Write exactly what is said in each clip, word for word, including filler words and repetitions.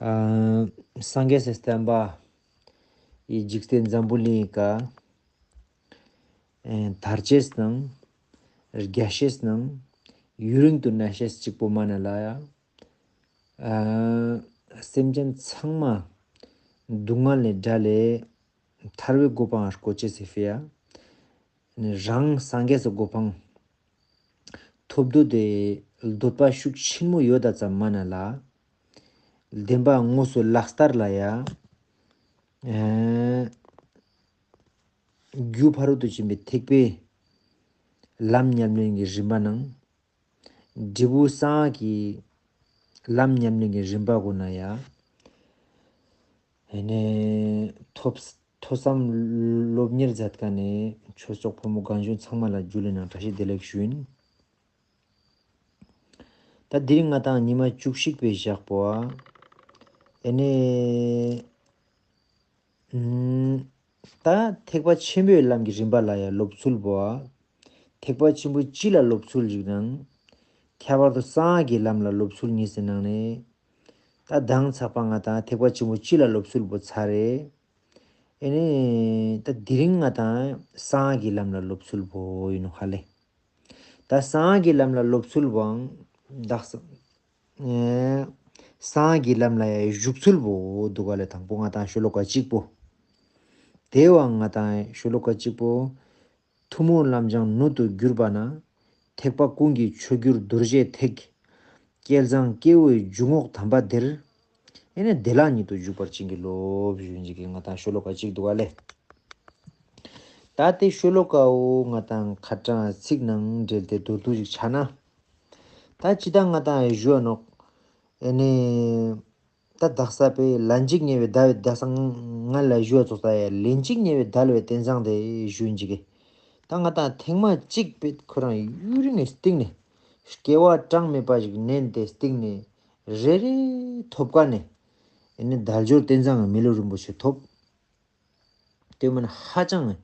ཨ་སངས་རྒྱས་སི་བསྟན་པ་འི་འཇིག་རྟེན་འཛམ་བུ་གླིང་ངི་ཀ་ཨེ་དར་ཅེས་དང་རྒྱས་ཤེས་དང་ཡུན་རིང་དུ་གནས་ཤེས་ཅིག་པོ་མ་ན་ལ་ཡ། ཨ་སེམས་ཅན་ཚང་མ་སྡུག་བསྔལ་ལས་བསྒྲལ་ལས་ཐར་པའི་གོ་འཕང་བཀོད་ཅེས་སི་ཕི་ཡ། རང་སངས་རྒྱས་སི་གོ་འཕང་ཐོབ་འདོད་དེ་འདོད་པ་ཤུགས་ཆེན་མོ་ཡོད་ད་ཙམ་མ་ན་ལ། བདེན་པ་དངོས་སུ་ལག་བསྟར་ལ་ཡ། ཨེ་རྒྱུ་ཕ་རོལ་ཏུ་ཕྱིན་པའི་ཐེག་པའི་ལམ་ཉམས་ལེན་གྱི་རིམ་པ་ནང་། འབྲས་བུ་གསང་སྔགས་ཀྱི་ལམ་ཉམས་ལེན་གྱི་རིམ་པ་གུན་ན་ཡ། ཨེ་ནེ་ཐོས་ཐོས་བསམ་སློབ་གཉེར་མཛད་མཁན་ནི་ཆོས་གྲོགས་ཕོ་མོ་རྒན་གཞོན་ཚང་མ་ལ་ཇུ་ལེ་ནང་བཀྲ་ཤིས་བདེ་ལེགས་ཞུ་ཡིན། ད་དེ་རིང་ང་ཏང་ཉི་མ་བཅུ་གཅིག་པའི་ཞག་པོ་ཨ། ཨེ་ནེ་ཨུམ། ད་ཐེག་པ་ཆེན་པོའི་ལམ་གྱི་རིམ་པ་ལ་ཡ་སློབ་ཚུལ་བོ་ཨ། ཐེག་པ་ཆེན་པོའི་སྤྱི་ལ་སློབ་ཚུལ་ཞིག་དང་། ཁྱད་པར་དུ་གསང་སྔགས་ཀྱི་ལམ་ལ་སློབ་ཚུལ་གཉིས་སི་ནང་ནེ། ད་མདང་ཚག་པ་ང་ཏང་ཐེག་པ་ཆེན་པོའི་སྤྱི་ལ་སློབ་ཚུལ་བོ་ཚར་རེ། ཨེ་ནེ་ད་དེ་རིང་ང་ཏང་གསང་སྔགས་ཀྱི་ལམ་ལ་སློབ་ཚུལ་བོ་ཡིན་ནོག་ཧ་ལེ། ད་གསང་སྔགས་ཀྱི་ལམ་ལ་སློབ་ཚུལ་བོའང་དག་ས། ཨེ་གསང་སྔགས་ཀྱི་ལམ་ལ་ཡ་ཞུགས་ཚུལ་བོ་འདུག་ག་ལེ། དང་པོ་ང་ཏང་ཤོ་ལོ་ཀ་གཅིག་པོ། དེ་བོའང་ང་ཏང་ཤོ་ལོ་ཀ་གཅིག་པོ། ཐུན་མོང་ལམ་སྦྱང་སྣོད་དུ་གྱུར་པ་ན། ཐེག་པ་ཀུན་གྱི་མཆོག་གྱུར་རྡོ་རྗེ་ཐེག། བསྐལ་བཟང་སྐྱེ་བོའི་འཇུག་ངོགས་དམ་པ་དེར། ཨེ་ནེ་བདེ་བླག་ཉིད་དུ་འཇུག་པར་བྱིན་གྱིས་རློབས་ཞུ་ཡིན་ཅིག་གི་ང་ཏང་ཤོ་ལོ་ཀ་གཅིག་འདུག་ག་ལེ། ད་དེ་ཤོ་ལོ་ཀ་བོ་ང་ཏང་ཁ་ཏང་ཚིག་ནང་འབྲེལ་ཏེ་མདོར་བསྡུས་ཤིག་ཆ་ན། ད་ཅི་ད་ང་ཏང་ཞུ་བ་ནོག་ཨེ་ནེ་ད་དག་ས་པའི་ལན་གཅིག་ཉེ་བའི་ཟླ་བའི་དག་ས་ང་ལ་ཞུ་བ་ཙོགས་ད་ཡ་ལན་གཅིག་ཉེ་བའི་ཟླ་བའི་རྟེན་བཟང་དེ་ཞུ་ཡིན་ཅིག་གི། ད་ང་ཏང་ཐེངས་མ་གཅིག་པེ་ཁོ་རང་ཡུན་རིང་ངི་སྟིང་ནེ་སྐྱེ་བ་གྲངས་མེད་པ་ཞིག་ནེན་ཏེ་སྟིང་ནེ་རེ་རེ་ཐོབ་ཀ་ནེ་ཨེ་ནེ་དལ་འབྱོར་རྟེན་བཟང་གི་མི་ལུས་རིན་པོ་ཆེ་ཐོབ། དེ་མིན་ཧ་ཅང་ཨེ་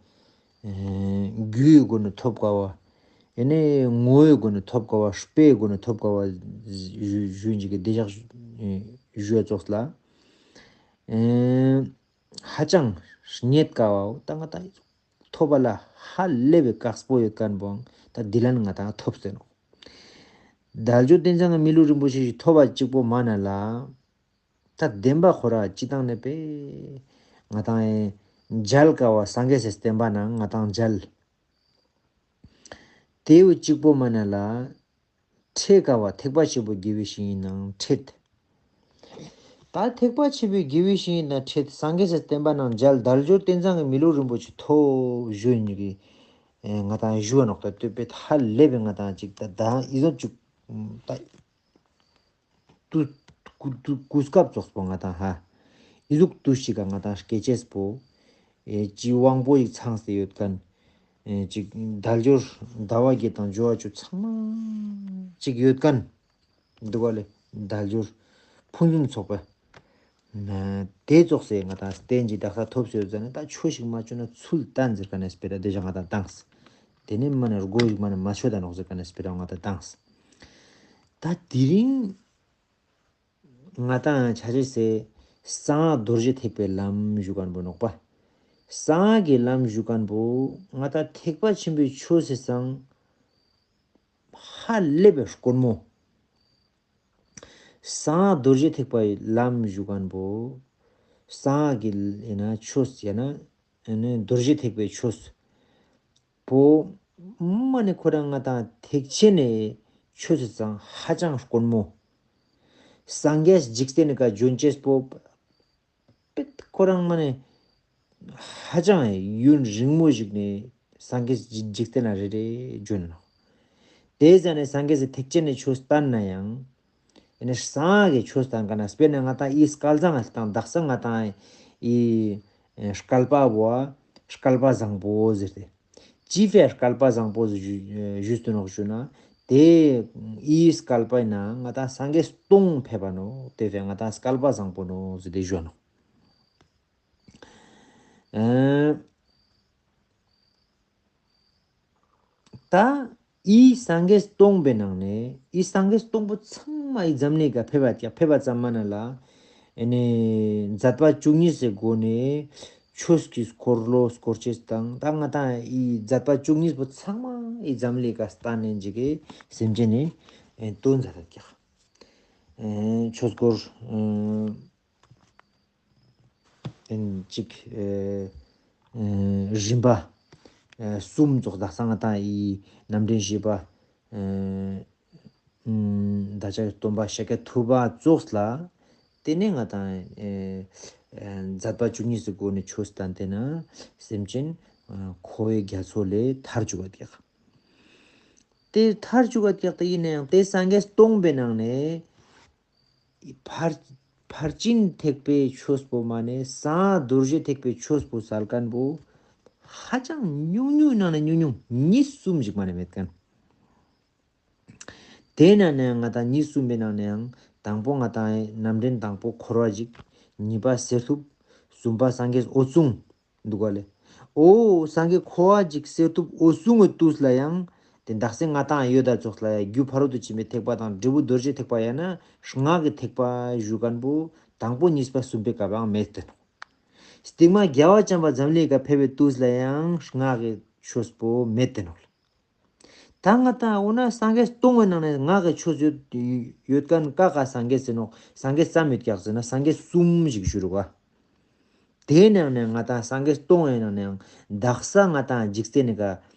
རྒྱུའི་སྒོ་ནས་ཐོབ་དཀའ་བ། ཨེ་ནེ་ངོ་བོའི་སྒོ་ནས་ཐོབ་དཀའ་བ། དཔེའི་སྒོ་ནས་ཐོབ་དཀའ་བ་ཞུ་ཞུ་ཡིན་ཅིག་གི་བདེ་འཇགས་ཞུ་བ་ཙོགས་ལ། ཨེ་ཧ་ཅང་རྙེད་དཀའ་བའོ། ད་ང་ཏང་ཐོབ་པ་ལ་ཧ་ལས་པའི་དཀགས་པོ་ཡོད་མཁན་བོའང་ད་དེ་ལན་ང་ཏང་ཐོབ་སྟེ་ནོག་དལ་འབྱོར་རྟེན་བཟང་གི་མི་ལུས་རིན་པོ་ཆེ་ཞིག་ཐོབ་པ་གཅིག་པོ་མ་ན་ལ། ད་བདེན་པ་ཁོ་ར་སྤྱི་བཏང་ནས་པེ་ང་ཏང་ཨེ་མཇལ་དཀའ་བ་སངས་རྒྱས་སི་བསྟན་པ་ནང་ང་ཏང་མཇལ། དེའུ་གཅིག་པོ་མ་ན་ལ། འཕྲད་དཀའ་བ་ཐེག་པ་ཆེན་པོའི་དགེ་བའི་བཤེས་གཉེན་ནང་འཕྲད། ད་ཐེག་པ་ཆེན་པོའི་དགེ་བའི་བཤེས་གཉེན་ནང་འཕྲད། སངས་རྒྱས་སི་བསྟན་པ་ནང་མཇལ། དལ་འབྱོར་རྟེན་བཟང་གི་མི་ལུས་རིན་པོ་ཆེ་ཐོབ་ཞུ་ཡིན་ཅིག་གི། ཨེ་ང་ཏང་ཞུ་བ་ནོག་ད་ལྟོས་པེ་ཧ་ལས་པའི་ང་ཏང་ཅིག་ད་ད་ཨི་ཟོ་ཅིག་ད། དུས་དུས་དུས་སྐབས་ཙོགས་པོ་ང་ཏང་ཧ། ཨི་ཟུག་དུས་ཤིག་ག་ང་ཏང་སྐྱེ་ཅེས་པོ། ཨེ་ཅི་དབང་པོ་ཞིག་ཚང་སྟེ་ཡོད་མཁན། ཨེ་ཅིག་དལ་འབྱོར་ཟླ་བ་བརྒྱད་དང་འབྱོར་བ་བཅུ་ཚང་མ་ཅིག་ཡོད་མཁན། འདུག་ག་ལེ། དལ་འབྱོར་ཕུན་སུམ་ཚོགས་པ། ན་དེ་ཙོགས་སེ་ང་ཏང་རྟེན་གྱི་དག་ས་ཐོབ་སེ་ཡོད་ཟ་ནེ་ད་ཆོས་ཤིག་མ་བཅོས་ན་ཚུལ་བསྟན་ཟེར་མཁན་ནི་སྤེ་ར་དེ་བཞག་ང་ཏང་བཏང་། དེ་ནེ་མ་ནེ་སྒོ་ཞིག་མ་ནེ་མ་ཆོད་ད་ནོག་ཟེར་མཁན་ནི་སྤེ་ར་ང་ཏང་བཏང་། ད་དེ་རིང་ང་ཏང་ཆ་ཅེས་སི་གསང་སྔགས་རྡོ་རྗེ་ཐེག་པའི་ལམ་ཞུ་མཁན་པོ་ནོག་པ། གསང་སྔགས་ཀྱི་ལམ་ཞུ་མཁན་པོ་ང་ཏང་ཐེག་པ་ཆེན་པོའི་ཆོས་སི་སང་ཧ་ལས་པའི་དཀོན་མོ། གསང་སྔགས་རྡོ་རྗེ་ཐེག་པའི་ལམ་ཞུ་མཁན་པོ། གསང་སྔགས་ཀྱི་ཡང་ན་ཆོས་ཡང་ན་རྡོ་རྗེ་ཐེག་པའི་ཆོས། པོ། མ་ནེ་ཁོ་རང་ང་ཏང་ཐེག་ཆེན་ནི་ཆོས་སི་སང་ཧ་ཅང་དཀོན་མོ། སངས་རྒྱས་འཇིག་རྟེན་ནི་ཀ་འབྱོན་ཅེས་པོ། པེ་ཁོ་རང་མ་ནེ་ཧ་ཅང་ཡུན་རིང་མོ་ཞིག་ནེ་སངས་རྒྱས་འཇིག་རྟེན་ལ་རེ་རེ་འབྱོན་ནོག་དེ་ཟ་ནེ་སངས་རྒྱས་སི་ཐེག་ཆེན་ནི་ཆོས་བསྟན་ན་ཡང་། ཨེ་ནེ་གསང་སྔགས་ཀྱི་ཆོས་བསྟན་མཁན་ན་དཔེར་ན་ང་ཏང་ཨི་སྐལ་བཟང་ང་དང་དག་ས་ང་ཏང་ཨི་སྐལ་པ་བོ་སྐལ་པ་བཟང་པོ་ཟེར་ཏེ། ཅི་ཕིའ་སྐལ་པ་བཟང་པོ་ཞུས་ཏེ་ནོག་ཞུ་ན། དེ་ཨི་སྐལ་པའི་ནང་ང་ཏང་སངས་རྒྱས་སྟོང་ཕེབས་པ་ནོག་དེ་ཕིའ་ང་ཏང་སྐལ་པ་བཟང་པོ་ནོག་ཟེར་ཏེ་ཞུ་ནོག་ཨེ། ད་ཨི་སངས་རྒྱས་སྟོང་པའི་ནང་ནེ་ཨི་སངས་རྒྱས་སྟོང་པོ་ཚང་མ་ཨི་འཛམ་གླིང་ག་ཕེབས་པ་ཀྱག་ཕེབས་པ་ཙམ་མ་ན་ལ། ཨེ་ནེ་མཛད་པ་བཅུ་གཉིས་སི་སྒོ་ནེ་ཆོས་ཀྱི་འཁོར་ལོ་བསྐོར་ཅེས་དང་ད་ང་ཏང་ཨི་མཛད་པ་བཅུ་གཉིས་པོ་ཚང་མ་ཨི་འཛམ་གླིང་ཀ་སྟན་ནེ་ཞིག་གི་སེམས་ཅན་ནི་ཨེ་དོན་མཛད་དེ་ཀྱག། ཨེ་ཆོས་སྐོར་ཨེ་ཨེ་ཅིག་ཨེ་ཨེ་རིམ་པ་ཨེ་གསུམ་ཙོགས་དག་ས་ང་ཏང་ཨི་རྣམ་འདྲེན་བཞི་པ་ཨེ་ཨུམ་བདག་ཅག་སྟོན་པ་ཤཱཀྱ་ཐུབ་པ་ཙོགས་ལ་ཏེ་ནེ་ང་ཏང་ཨེ་ཨེ་མཛད་པ་བཅུ་གཉིས་སི་སྒོ་ནེ་ཆོས་སྟན་ཏེ་ན་སེམས་ཅན་ཨེ་འཁོར་བའི་རྒྱ་མཚོ་ལས་ཐར་ཅུག་ག་ཀྱག། ཏེ་ཐར་ཅུག་ག་ཀྱག་ཏེ་ཨིན་ནའང་ཏེ་སངས་རྒྱས་སྟོང་པའི་ནང་ནེ་ཕར་ཕར་ཕྱིན་ཐེག་པའི་ཆོས་པོ་མ་ནེ་སངས་རྒྱས་རྡོ་རྗེ་ཐེག་པའི་ཆོས་པོ་སལ་ཁན་བོ་ཧ་ཅང་ཉུང་ཉུང་ནང་ནེ་ཉུང་ཉུང་གཉིས་གསུམ་ཞིག་མ་ནེ་མེད་ཁན། ཏེ་ནང་ནེ་ང་ཏང་གཉིས་གསུམ་པའི་ནང་ནེའང་དང་པོ་ང་ཏང་རྣམ་འདྲེན་དང་པོ་འཁོར་བ་འཇིག། གཉིས་པ་གསེར་ཐུབ། གསུམ་པ་སངས་རྒྱས་འོད་སྲུང་། འདུག་ག་ལེ། འོ་སངས་རྒྱས་འཁོར་བ་འཇིག་གསེར་ཐུབ་འོད་སྲུང་གི་དུས་ལ་ཡང་ཏེ་དག་ས་ང་ཏང་ཡོད་ད་ཙོགས་ལ་ཡང་རྒྱུ་ཕ་རོལ་ཏུ་ཕྱིན་པའི་ཐེག་པ་དང་འབྲས་བུ་རྡོ་རྗེ་ཐེག་པ་ཡང་ན་སྔགས་ཀྱི་ཐེག་པ་ཞུ་ཁན་བོ་དང་པོ་གཉིས་པ་གསུམ་པའི་སྐབས་ལའང་མེད་དེ་ནོག། སྟིང་མ་རྒྱལ་བ་བྱམས་པ་འཛམ་གླིང་ཀ་ཕེབས་པའི་དུས་ལ་ཡང་སྔགས་ཀྱི་ཆོས་པོ་མེད་དེ་ནོག་ལེ། ད་ང་ཏང་འོ་ན་སངས་རྒྱས་སྟོང་པའི་ནང་ནེ་སྔགས་ཀྱི་ཆོས་ཡོད་ཡོད་ཁན་ཀ་ཀ་སངས་རྒྱས་ཟེར་ནོག། སངས་རྒྱས་ཙམ་ཡོད་ཀྱག་ཟེར་ན་སངས་རྒྱས་གསུམ་ཞིག་ཞུ་རུག་ག། ཏེའི་ནང་ནེ་ང་ཏང་སངས་རྒྱས་སྟོང་པའི་ནང་ནེ་ཡང་དག་ས་ང་ཏང་འཇིག་རྟེན་ནི་ཀ་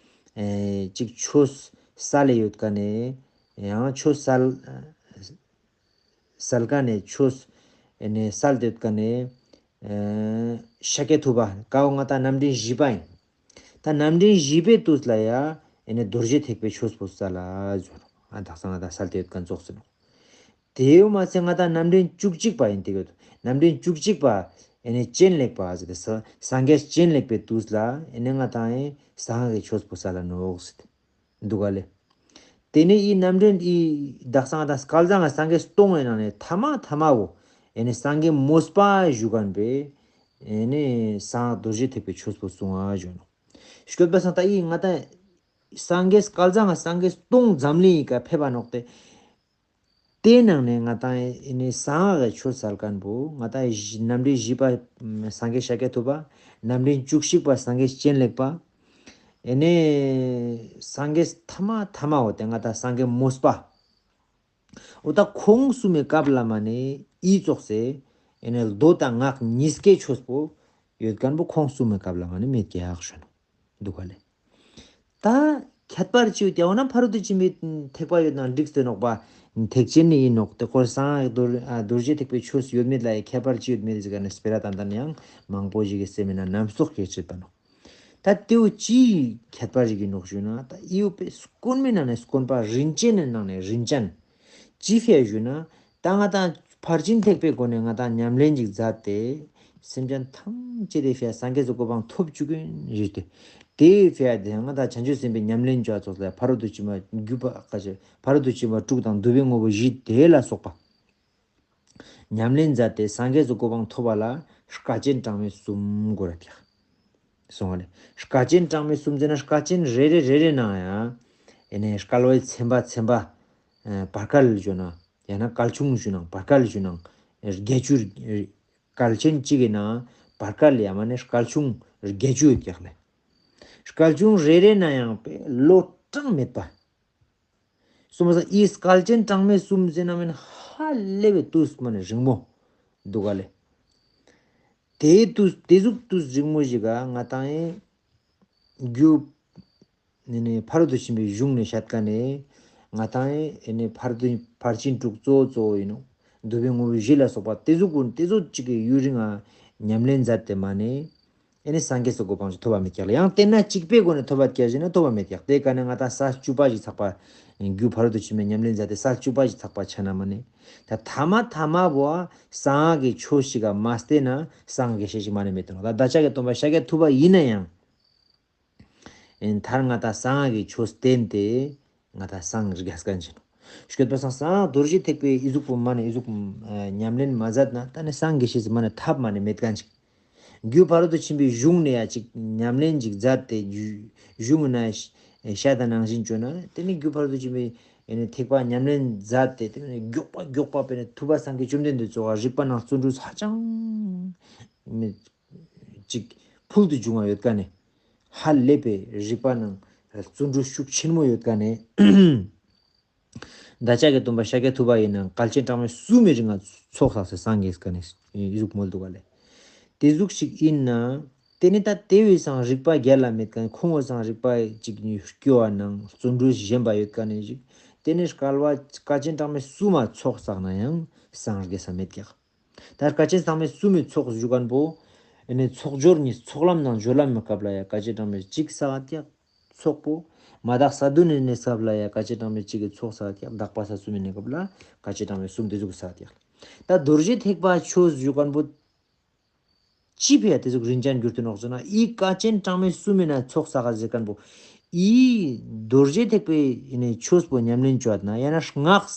ཨེ་ཅིག་ཆོས་སལ་ཡོད་ཁན་ནི་ཡང་ཆོས་སལ་སལ་ཁན་ནི་ཆོས་ཨེ་ནེ་སལ་ཏེ་ཡོད་ཁན་ནི་ཨེ་ཤཱཀྱ་ཐུབ་པ་ཀ་བོ་ང་ཏང་རྣམ་འདྲེན་བཞི་པ་ཨིན། ད་རྣམ་འདྲེན་བཞི་པའི་དུས་ལ་ཡང་ཨེ་ནེ་རྡོ་རྗེ་ཐེག་པའི་ཆོས་པོ་སལ་ལ་ཟེར་ནོག། ཨ་དག་ས་ང་ཏང་སལ་ཏེ་ཡོད་ཁན་ཙོགས་ཟེར་ནོག། ཏེ་བོ་མ་ཚད་ང་ཏང་རྣམ་འདྲེན་བཅུ་གཅིག་པ་ཨིན་ཏེ་ཡོད། རྣམ་འདྲེན་བཅུ་གཅིག་པ་ཨེ་ནེ་སྤྱན་ལེགས་པ་ཟེར་ཏེ་ས་སངས་རྒྱས་སྤྱན་ལེགས་པའི་དུས་ལ་ཨེ་ནེ་ང་ཏང་ཨེ་སངས་རྒྱས་ཆོས་པོ་སལ་ལ་ནོག་ཟེར་ཏེ་འདུག་ག་ལེ། ཏེ་ནེ་ཨི་རྣམ་འདྲེན་ཨི་དག་ས་ང་ཏང་སྐལ་བཟང་ང་སངས་རྒྱས་སྟོང་པའི་ནང་ནེ་ཐ་མ་ཐ་མ་བོ་ཨེ་ནེ་སངས་རྒྱས་མོས་པ་ཞུ་ཁན་བོའི་ཨེ་ནེ་སངས་རྒྱས་རྡོ་རྗེ་ཐེག་པའི་ཆོས་པོ་གསུང་བ་ཞུ་ནོག། སྐྱོད་པ་སང་ད་ཨི་ང་ཏང་སངས་རྒྱས་སྐལ་བཟང་ང་སངས་རྒྱས་སྟོང་འཛམ་གླིང་ངི་ཀ་ཕེབས་པ་ནོག་ཏེ། ཏེའི་ནང་ནེ་ང་ཏང་ཨེ་ནེ་སངས་རྒྱས་ཆོས་སལ་ཁན་བོ་ང་ཏང་རྣམ་འདྲེན་བཞི་པ་སངས་རྒྱས་ཤཱཀྱ་ཐུབ་པ། རྣམ་འདྲེན་བཅུ་གཅིག་པ་སངས་རྒྱས་སྤྱན་ལེགས་པ། ཨེ་ནེ་སངས་རྒྱས་ཐ་མ་ཐ་མ་བོ་ཏེ་ང་ཏང་སངས་རྒྱས་མོས་པ། འོ་ད་ཁོང་གསུམ་མི་སྐབས་ལ་མ་ནེ་ཨི་ཙོགས་སེ་ཨེ་ནེ་མདོ་དང་སྔགས་གཉིས་ཀའི་ཆོས་པོ་ཡོད་ཁན་བོ་ཁོང་གསུམ་མི་སྐབས་ལ་མ་ནེ་མེད་ཀྱག་ཞུ་ནོག། འདུག་ག་ལེ། ད་ཁྱད་པར་ཅི་ཡོད་ཀྱག་འོ་ན་ཕ་རོལ་ཏུ་ཕྱིན་པའི་ཐེག་པ་ཡོད་ན་འགྲིག་སྟེ་ནོག་པ། ཐེག་ཆེན་ནི་ཨིན་ནོག། ཏེ་ཁོ་སངས་རྒྱས་རྡོ་རྗེ་ཐེག་པའི་ཆོས་ཡོད་མེད་ལ་ཡ་ཁྱད་པར་ཅི་ཡོད་མེད་ཟེར་ཁན་ནི་སྤེ་ར་ཏན་ཏན་ཡང་མང་པོ་ཞིག་གི་སེམས་ནང་ན་རྣམ་རྟོག་སྐྱེ་ཅེས་པ་ནོག། ད་ཏེ་བོ་ཅི་ཁྱད་པར་ཞིག་ཨིན་ནོག་ཞུ་ན་ད་ཨི་བོ་པེ་དཀོན་མའི་ནང་ནེ་དཀོན་པ་རིན་ཆེན་ནི་ནང་ནེ་རིན་ཅན། ཅི་ཕི་ཡ་ཞུ་ན་ད་ང་ཏང་ཕར་ཕྱིན་ཐེག་པའི་སྒོ་ནེ་ང་ཏང་ཉམས་ལེན་ཅིག་མཛད་དེ་སེམས་ཅན་ཐམས་ཅད་དེ་ཕི་ཡ་སངས་རྒྱས་སི་གོ་འཕང་ཐོབ་ཅུག་གིན་ཞུས་ཏེ། ཏེ་ཕི་ཡ་ཏེ་ང་ཏང་བྱང་ཆུབ་སེམས་དཔའི་ཉམས་ལེན་ཅོ་ཙོགས་ལ་ཕ་རོལ་ཏུ་ཕྱིན་པ་རྒྱུ་པ་ཀ་ཅི་ཕ་རོལ་ཏུ་ཕྱིན་པ་དྲུག་དང་བསྡུ་བའི་དངོས་པོ་བཞི་དེ་ལ་སོགས་པ། ཉམས་ལེན་མཛད་དེ་སངས་རྒྱས་སི་གོ་འཕང་ཐོབ་པ་ལ་སྐལ་ཆེན་གྲངས་མེད་གསུམ་དགོས་ར་ཀྱག། སོང་བ་ལེ། སྐལ་ཆེན་གྲངས་མེད་གསུམ་ཟེར་ན་སྐལ་ཆེན་རེ་རེ་རེ་རེ་ནང་ཡང་ཨེ་ནེ་སྐལ་བའི་ཚན་པ་ཚན་པ་ཨེ་བར་སྐལ་ཞུ་ན་ཡང་ན་སྐལ་ཆུང་ཞུ་ན་བར་སྐལ་ཞུ་ན་བརྒྱད་ཅུ། སྐལ་ཆེན་གཅིག་གི་ནང་བར་སྐལ་ཡང་མ་ནེ་སྐལ་ཆུང་བརྒྱད་ཅུ་ཡོད་ཀྱག་ལེ། སྐལ་ཆུང་རེ་རེ་ནང་ཡང་པེ་ལོ་གྲངས་མེད་པ། སོང་བ་སང་ཨི་སྐལ་ཆེན་གྲངས་མེད་གསུམ་ཟེར་ན་མེན་ཧ་ལས་པའི་དུས་མ་ནེ་རིང་མོ་འདུག་ག་ལེ། ཏེ་དུས་ཏེ་ཟུག་དུས་རིང་མོ་ཞིག་ག་ང་ཏང་ཨེ་རྒྱུ་ནི་ནི་ཕ་རོལ་ཏུ་ཕྱིན་པའི་གཞུང་ནེ་བཤད་ཁན་ནི་ང་ཏང་ཨེ་ནི་ཕར་དུ་ཕར་ཕྱིན་དྲུག་གཙོ་བོ་གཙོ་བོ་ཨིན་ནོག། བསྡུ་བའི་དངོས་པོ་བཞི་ལ་སོགས་པ་ཏེ་ཟུག་གུན་ཏེ་ཟུག་ཅིག་གི་ཡུན་རིང་ང་ཉམས་ལེན་མཛད་དེ་མ་ནེ་ཨེ་ནི་སངས་རྒྱས་སི་གོ་འཕང་ཅིག་ཐོབ་པ་མེད་ཀྱག་ལེ། ཡང་ཏེ་ན་གཅིག་པའི་སྒོ་ནེ་ཐོབ་པ་ཀྱག་ཞེ་ན་ཐོབ་པ་མེད་ཀྱག། ཏེ་ཀ་ནེ་ང་ཏང་ས་བཅུ་པ་ཞིག་ཚགས་པ་རྒྱུ་ཕ་རོལ་ཏུ་ཕྱིན་པའི་ཉམས་ལེན་མཛད་དེ་ས་བཅུ་པ་ཞིག་ཚགས་པ་ཆ་ན་མ་ནེ་ད་ཐ་མ་ཐ་མ་བོ་སངས་རྒྱས་ཀྱི་ཆོས་ཤིག་ག་མ་བསྟེན་ན་སངས་རྒྱས་ཤེས་ཤིག་མ་ནེ་མེད་དེ་ནོག། ད་བདག་ཅག་གི་སྟོན་པ་ཤཱཀྱ་ཐུབ་པ་ཨིན་ན་ཡང་ཨེ་མཐར་ང་ཏང་སངས་རྒྱས་ཀྱི་ཆོས་བསྟེན་ཏེ་ང་ཏང་སངས་རྒྱས་ཁན་ཅིག་ནོག། སྐྱོད་པ་སང་སངས་རྒྱས་རྡོ་རྗེ་ཐེག་པའི་ཨི་ཟུག་པོ་མ་ནེ་ཨི་ཟུག་ཨ་ཉམས་ལེན་མ་མཛད་ན་ད་ནི་སངས་རྒྱས་ཤེས་མ་ནེ་ཐབས་མ་ནེ་མེད་ཁན་ཅིག། རྒྱུ་ཕ་རོལ་ཏུ་ཕྱིན་པའི་གཞུང་ནེ་ཡ་ཅིག་ཉམས་ལེན་ཅིག་མཛད་དེ་གཞུང་ན་ཤ་དང་ནང་བཞིན་བཅོས་ན་ཏེ་ནི་རྒྱུ་ཕ་རོལ་ཏུ་ཕྱིན་པའི་ ཨེ་ནི་ཐེག་པ་ཉམས་ལེན་མཛད་དེ་དེ་ནི་མགྱོགས་པ་མགྱོགས་པ་པེ་ནི་ཐུབ་པ་སངས་རྒྱས་བཅོམ་ལྡན་འདས་ཙོགས་རིག་པ་ནང་བརྩོན་འགྲུས་ཧ་ཅང་མི་ཅིག་ཕུལ་དུ་བྱུང་བ་ཡོད་ཀ་ནི། ཧ་ལས་པའི་རིག་པ་ནང་བརྩོན་འགྲུས་ཤུགས་ཆེན་མོ་ཡོད་ཀ་ནི། བདག་ཅག་གི་སྟོན་པ་ཤཱཀྱ་ཐུབ་པ་ཡིན་ནང་བསྐལ་ཆེན་གྲངས་མེད་གསུམ་མི་རིང་ང་ཚོགས་བསགས་སེ་སངས་རྒྱས་ཀ་ནི་ཨི་ཟུག་མོལ་འདུག་ག་ལེ། དེ་ཟུག་ཞིག་ཡིན་ན། དེ་ནི་ད་དེ་བས་སང་རིག་པ་རྒྱལ་ལ་མེད་ཀ་ནི་ཁོང་བས་སང་རིག་པ་ཅིག་ནི་སྐྱོ་བ་ནང་བརྩོན་འགྲུས་ཞན་པ་ཡོད་ཀ་ནི་ཞིག་དེ་ནི་བསྐལ་པ་བསྐལ་ཆེན་གྲངས་མེད་གསུམ་མ་ཚོགས་བསགས་ན་ཡང་སངས་རྒྱས་ས་མེད་ཀྱག་ད་བསྐལ་ཆེན་གྲངས་མེད་གསུམ་མི་ཚོགས་ཞུ་མཁན་པོ། ཨེ་ནི་ཚོགས་སྦྱོར་གཉིས་ཚོགས་ལམ་དང་སྦྱོར་ལམ་མི་སྐབས་ལ་ཡ་བསྐལ་ཆེན་གྲངས་མེད་གཅིག་བསགས་ཀྱག་ཚོགས་པོ། མ་དག་ས་བདུན་ནི་གནས་སྐབས་ལ་ཡ་བསྐལ་ཆེན་གྲངས་མེད་གཅིག་གི་ཚོགས་བསགས་ཀྱག་དག་པ་ས་གསུམ་མི་གནས་སྐབས་ལ་བསྐལ་ཆེན་གྲངས་མེད་གསུམ་དེ་ཟུག་བསགས་ཀྱག་ད་རྡོ་རྗེ་ཐེག་པ་ཆོས་ཞུ་མཁན་པོ། ཅི་ཕི་ཡ་དེ་ཟུག་རིན་ཅན་གྱུར་ཏེ་ནོག་ཟེར་ན་ཨི་བསྐལ་ཆེན་གྲངས་མེད་གསུམ་མི་ན་ཚོགས་བསགས་ཟེར་མཁན་པོ། ཨི་རྡོ་རྗེ་ཐེག་པའི་ཨེ་ནི་ཆོས་པོ་ཉམས་ལེན་བཅོ་ན་ཡང་ན་སྔགས་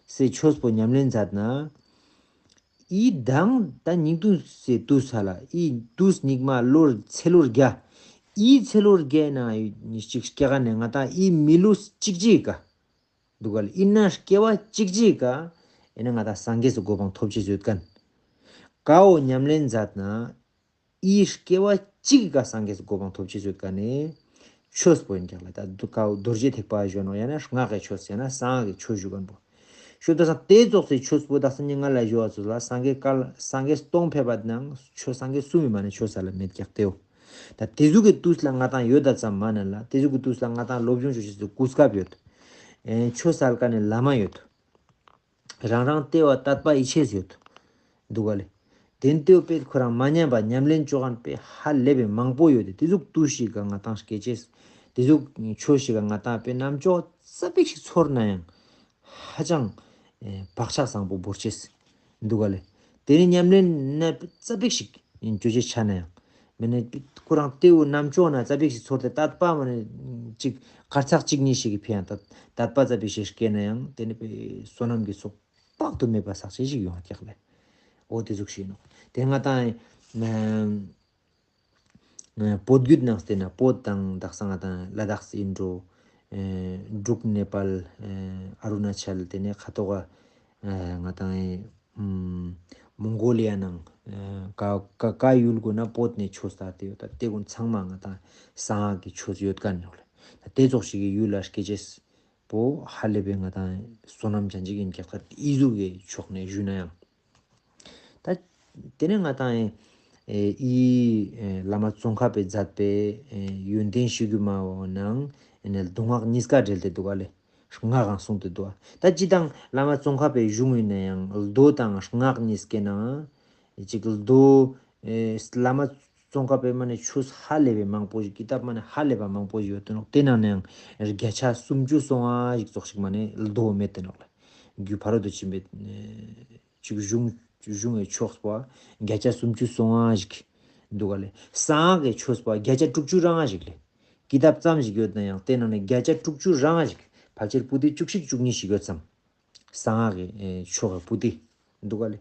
སི་ཆོས་པོ་ཉམས་ལེན་མཛད་ན། ཨི་དང་ད་སྙིགས་དུས་སི་དུས་ས་ལ་ཨི་དུས་སྙིགས་མ་ལོ་ཚེ་ལོ་བརྒྱ། ཨི་ཚེ་ལོ་བརྒྱའི་ནང་ཨི་ཅིག་སྐྱེ་ག་ནས་ང་ད་ཨི་མི་ལོ་གཅིག་གཅིག་ག་འདུག་ག་ལེ། ཨི་ན་སྐྱེ་བ་གཅིག་གཅིག་ག་ཨེ་ན་ང་ད་སངས་རྒྱས་སི་གོ་འཕང་ཐོབ་ཅེས་ཡོད་མཁན། ཀའོ་ཉམས་ལེན་མཛད་ན། ཨི་སྐྱེ་བ་གཅིག་ག་སངས་རྒྱས་སི་གོ་འཕང་ཐོབ་ཅེས་ཡོད་མཁན་ནི་ཆོས་པོ་ཡིན་ཀྱག་ལེ། ད་དུ་ཀའོ་རྡོ་རྗེ་ཐེག་པ་ཞུ་ནོག་ཡང་ན་སྔགས་ཀྱི་ཆོས་ཡང་ན་གསང་སྔགས་ཀྱི་ཆོས་ཞུ་མཁན་པོ། ཞུ་ད་སང་དེ་ཙོགས་སི་ཆོས་པོ་ད་སང་ཉིན་ང་ལ་ཞུ་བ་ཚོ་ལ་སངས་རྒྱས་བསྐལ་སངས་རྒྱས་སྟོང་ཕེབས་པ་ནང་ཆོས་སངས་རྒྱས་གསུམ་མི་མ་ནི་ཆོས་ས་ལ་མེད་ཀྱག་དེའོ། ད་དེ་ཟུག་གི་དུས་ལ་ང་ཏང་ཡོད་ད་ཙམ་མ་ན་ལ་དེ་ཟུག་གི་དུས་ལ་ང་ཏང་སློབ་སྦྱོང་ཞུ་ཅེས་སི་གོ་སྐབས་ཡོད། ཨེ་ཆོས་སལ་མཁན་ནི་བླ་མ་ཡོད། རང་རང་ལྟེ་བ་དད་པ་ཡིད་ཆེས་ཡོད། འདུག་ག་ལེ། དེ་ལྟོས་པས་ཁོ་རང་མ་ཉམས་པ་ཉམས་ལེན་ཅོ་མཁན་པས་ཧ་ལས་པའི་མང་པོ་ཡོད་དེ་དེ་ཟུག་དུས་ཤིག་ག་ང་ཏང་སྐྱེ་ཅེས། དེ་ཟུག་ཆོས་ཤིག་ག་ང་ཏང་པས་རྣམ་ཅོག་ཙ་པིག་ཞིག་ཚོར་ན་ཡང་ཧ་ཅང་ཨེ་བག་ཆགས་བཟང་པོ་བོར་ཅེས། འདུག་ག་ལེ། དེ་ནི་ཉམས་ལེན་ནི་ཙ་པིག་ཞིག་ཡིན་ཅོ་ཅེས་ཆ་ན་ཡང་། མེ་ནི་ཁོ་རང་ལྟེ་བོ་རྣམ་ཅོག་ན་ཙ་པིག་ཞིག་ཚོར་ཏེ་དད་པ་མ་ནི་ཅིག་ཁར་ཚག་ཅིག་གཉིས་ཤིག་གི་ཕི་ཡང་དད་དད་པ་ཙ་པིག་ཞིག་སྐྱེས་ན་ཡང་དེ་ནི་པའི་བསོད་ནམས་ཀྱི་ཚོགས་དཔག་ཏུ་མེད་པ་བསགས་ཅེས་ཤིག་ཡོང་ཀྱག་ལེ། འོ་དེ་ཟུག་ཞིག་ཡིན་ནོག་དེ་ང་ཏང་ཨེ་བོད་བརྒྱུད་ནང་བལྟས་ན་བོད་དང་དག་ས་ང་ཏང་ལ་དྭགས་སི་ཨིན་འགྲོ། ཨེ་འབྲུག་ནེ་པཱལ། ཨེ་ཨ་རུ་ན་ཅལ་དེ་ནས་ཁ་ཐོག་ག་ཨེ་ང་ཏང་ཨེ་ཨམ་མོང་གོ་ལི་ཡ་ནང་ཨེ་ཀ་ཀ་ཀ་ཡུལ་གུན་ན་བོད་ནས་ཆོས་དར་ཏེ་ཡོད་ད་དེ་གུན་ཚང་མ་ང་ཏང་གསང་སྔགས་ཀྱི་ཆོས་ཡོད་མཁན་ཡོད་ལེ། ད་དེ་ཙོགས་ཤིག་གི་ཡུལ་ལ་སྐྱེ་ཅེས་པོ་ཧ་ལས་པའི་ང་ཏང་བསོད་ནམས་ཅན་ཅིག་ཡིན་ཀྱག་ད་ཨི་ཟུག་གི་ཕྱོགས་ནས་ཞུས་ན་ཡང་། ད་དེ་ནས་ང་ཏང་ཨེ་ཨི་ཨེ་བླ་མ་ཙོང་ཁ་པས་མཛད་པའི་ཨེ་ཡོན་ཏན་ཞུ་རྒྱུ་མ་བོ་ནང་ཨེ་ནས་མདོ་སྔགས་གཉིས་ཀ་འབྲེལ་ཏེ་འདུག་ག་ལེ། སྔགས་ཀྱང་གསུངས་ཏེ་འདུག་ད་སྤྱིར་བཏང་བླ་མ་ཙོང་ཁ་པའི་གཞུང་ཡིན་ན་ཡང་མདོ་དང་སྔགས་གཉིས་ཀའི་ནང་ཅིག་མདོ་ཨེ་བླ་མ་ཙོང་ཁ་པའི་མ་ནས་ཆོས་ཧ་ལས་པའི་མང་པོ་ཞིག་ཀི་ཏབ་མ་ནས་ཧ་ལས་པ་མང་པོ་ཞིག་ཡོད་དེ་ནོག་དེ་ནང་ནས་ཡང་བརྒྱ་ཆ་སུམ་ཅུ་སོ་ལྔ་ཞིག་ཙོགས་ཤིག་མ་ནས་མདོ་མེད་དེ་ནོག་ལེ། རྒྱུ་ཕ་རོལ་ཏུ་ཕྱིན་པའི་ཨེ་ཅིག་གཞུང་གཞུང་གི་ཆོས་པོ་བརྒྱ་ཆ་སུམ་ཅུ་སོ་ལྔ་ཞིག་འདུག་ག་ལེ། གསང་སྔགས་ཀྱི་ཆོས་པོ་བརྒྱ་ཆ་དྲུག་ཅུ་རེ་ལྔ་ཞིག་ལེ། ཀི་ཏབ་ཙམ་ཞིག་ཡོད་ན་ཡང་དེ་ནང་ནས་བརྒྱ་ཆ་དྲུག་ཅུ་རེ་ལྔ་ཞིག་ཕལ་ཆེར་པོ་ཏི་བཅུ་གཅིག་བཅུ་གཉིས་ཞིག་ཡོད་ཙམ། གསང་སྔགས་ཀྱི་ཨེ་ཆོས་ཀྱི་པོ་ཏི་འདུག་ག་ལེ།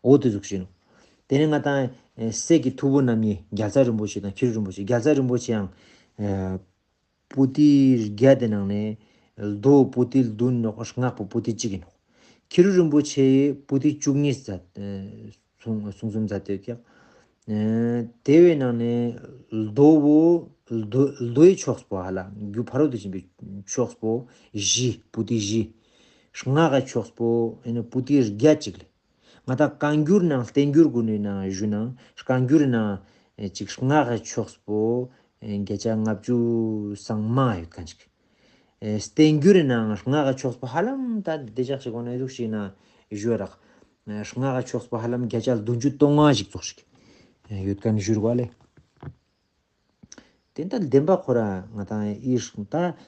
འོ་དེ་ཟུག་ཞིག་ནོག་དེ་ནས་ང་ཏང་ཨེ་སྲས་ཀྱི་ཐུ་བོ་རྣམ་གཉིས་རྒྱལ་ཚབ་རིན་པོ་ཆེ་དང་ཁྱི་རུ་རིན་པོ་ཆེ། རྒྱལ་ཚབ་རིན་པོ་ཆེ་ཡང་ཨེ་པོ་ཏི་བརྒྱ་དེ་ནང་ནས་མདོ་པོ་ཏི་བདུན་ནོག་སྔགས་པོ་པོ་ཏི་གཅིག་ཡིན་ནོག་ཁྱི་རུ་རིན་པོ་ཆེ་པོ་ཏི་བཅུ་གཉིས་མཛད་ཨེ་གསུང་གསུང་གསུམ་མཛད་དེ་ཀྱག་ཨེ་དེ་བའི་ནང་ནས་མདོ་བོ་མདོ་མདོའི་ཕྱོགས་པོ་ཧ་ལ་རྒྱུ་ཕ་རོལ་ཏུ་ཕྱིན་པའི་ཕྱོགས་པོ་བཞི་པོ་ཏི་བཞི། སྔགས་ཀྱི་ཕྱོགས་པོ་ཨེ་ནི་པོ་ཏི་བརྒྱད་ཅིག་ལེ། ང་ཏང་བཀའ་འགྱུར་ནང་བསྟན་འགྱུར་གུན་ནི་ནང་ཞུ་ན་བཀའ་འགྱུར་ནང་ཅིག་སྔགས་ཀྱི་ཕྱོགས་པོ་བརྒྱ་ཆ་ལྔ་བཅུ་སང་མང་ཡོད་མཁན་ཅིག་བསྟན་འགྱུར་ནང་སྔགས་ཀྱི་ཕྱོགས་པོ་ཧ་ལམ་ད་དེ་ཅག་ཞིག་གོ་ན་ཡོད་ཞིག་ན་ཞུ་རག་སྔགས་ཀྱི་ཕྱོགས་པོ་ཧ་ལམ་བརྒྱ་ཆ་བདུན་ཅུ་དོན་ལྔ་ཞིག་ཙོགས་ཤིག་ཡོད་མཁན་ཞུ་རུ་བ་ལེ། དེ་ལྟར་བདེན་པ་ཁོ་ར་ང་ཏང་ཨི་ད་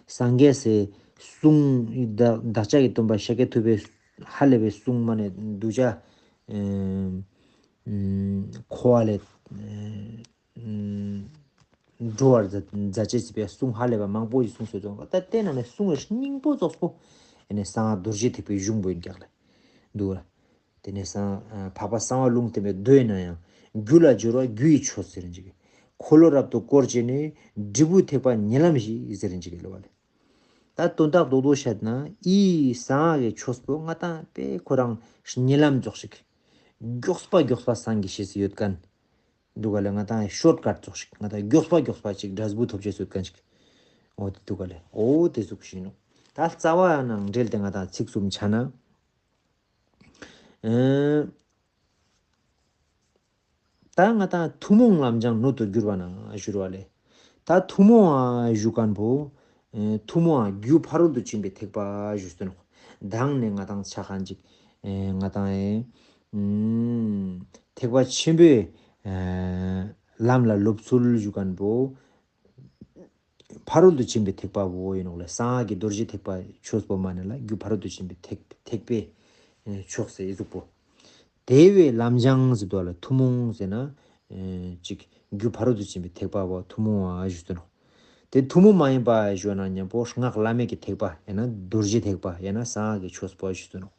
སངས་རྒྱས་སི་གསུང་བདག་བདག་ཅག་གི་སྟོན་པ་ཤཱཀྱ་ཐུབ་པའི་ཧ་ལས་པའི་གསུང་མ་ནས་གདུལ་བྱ་ཨེ་ཨེ་འཁོར་བ་ལས་ཨེ་ཨེ་འགྲོ་བར་མཛད་མཛད་ཅེས་སི་པའི་གསུང་ཧ་ལས་པ་མང་པོ་ཞིག་གསུངས་སོ་ཙང་ད་དེ་ནང་ནས་གསུང་བའི་སྙིང་པོ་ཙོགས་པོ་ཨེ་ནས་གསང་སྔགས་རྡོ་རྗེ་ཐེག་པའི་གཞུང་པོ་ཡིན་ཀྱག་ལེ། འདུག་ལ། དེ་ནས་སང་ཨ་འཕགས་པ་གསང་བ་ལུང་བསྟན་པའི་མདོའི་ནང་ཡང་རྒྱུད་ལ་སྦྱོར་བ་རྒྱུ་ཡི་ཆོས་ཟེར་ཅིག་འཁོར་ལོ་རབ་ཏུ་བསྐོར་བྱས་ནས་འབྲས་བུ་ཐེག་པ་ཉིད་ལམ་བཞི་ཟེར་ཅིག་ལོ་བ་ལེ། ད་དོན་དག་རྡོག་རྡོག་བཤད་ན་འི་གསང་སྔགས་ཀྱི་ཆོས་པོ་ང་ཏང་དཔེ་ཁོ་རང་ཉེ་ལམ་ཙོགས་ཤིག་མགྱོགས་པ་མགྱོགས་པ་སངས་རྒྱས་ཤེས་སུ་ཡོད་མཁན། འདུག་ག་ལེ། ང་ཏང་ཤོར་ཀཊ་ཙོགས་ཤིག་ང་ཏང་མགྱོགས་པ་མགྱོགས་པ་ཅིག་འབྲས་བུ་ཐོབ་ཅེས་སུ་ཡོད་མཁན་ཞིག་འོ་དེ་འདུག་ག་ལེ། འོ་དེ་ཟུག་ཞིག་ནོག་ད་རྩ་བ་ནང་འབྲེལ་ཏེ་ང་ཏང་ཚིག་གསུམ་ཆ་ན། ཨེ། ད་ང་ཏང་ཐུན་མོང་ལམ་སྦྱང་སྣོད་དུ་གྱུར་པ་ན་ཞུ་བ་ལེ། ད་ཐུན་མོང་ང་ཞུ་མཁན་པོ། ཨེ། ཐུན་མོང་ང་རྒྱུ་ཕ་རོལ་ཏུ་ཕྱིན་པའི་ཐེག་པ་ཞུ་སྟོན་ནོག་མདང་ནེ་ང་ཏང་ཆ་མཁན་ཅིག་ཨེ། ང་ཏང་ཨེ། ཨུམ། ཐེག་པ་ཆེན་པོའི་ཨེ། ལམ་ལ་སློབ་ཚུལ་ཞུ་མཁན་པོ། ཕ་རོལ་ཏུ་ཕྱིན་པའི་ཐེག་པ་བོ་ཡིན་ནོག་ལེ། གསང་སྔགས་ཀྱི་རྡོ་རྗེ་ཐེག་པ་ཆོས་པོ་མ་ནེ་ལ་རྒྱུ་ཕ་རོལ་ཏུ་ཕྱིན་པའི་ཐེག་ཐེག་པའི་ཨེ། ཕྱོགས་སི་ཟུག་པོ། དེ་བས་ལམ་སྦྱང་ཟེར་དོ་ལ་ཐུན་མོང་ཟེར་ན། ཨེ། ཅིག་རྒྱུ་ཕ་རོལ་ཏུ་ཕྱིན་པའི་ཐེག་པ་བོ་ཐུན་མོང་ང་ཞུ་སྟོན་ནོག་དེ་ཐུན་མོང་མ་ཡིན་པ་ཞུ་ན་མཉམ་པོ་སྔགས་བླ་མེད་ཀྱི་ཐེག་པ་ཡང་ན་རྡོ་རྗེ་ཐེག་པ་ཡང་ན་གསང་སྔགས་ཀྱི་ཆོས་པོ་ཞུ་སྟོན་ནོག་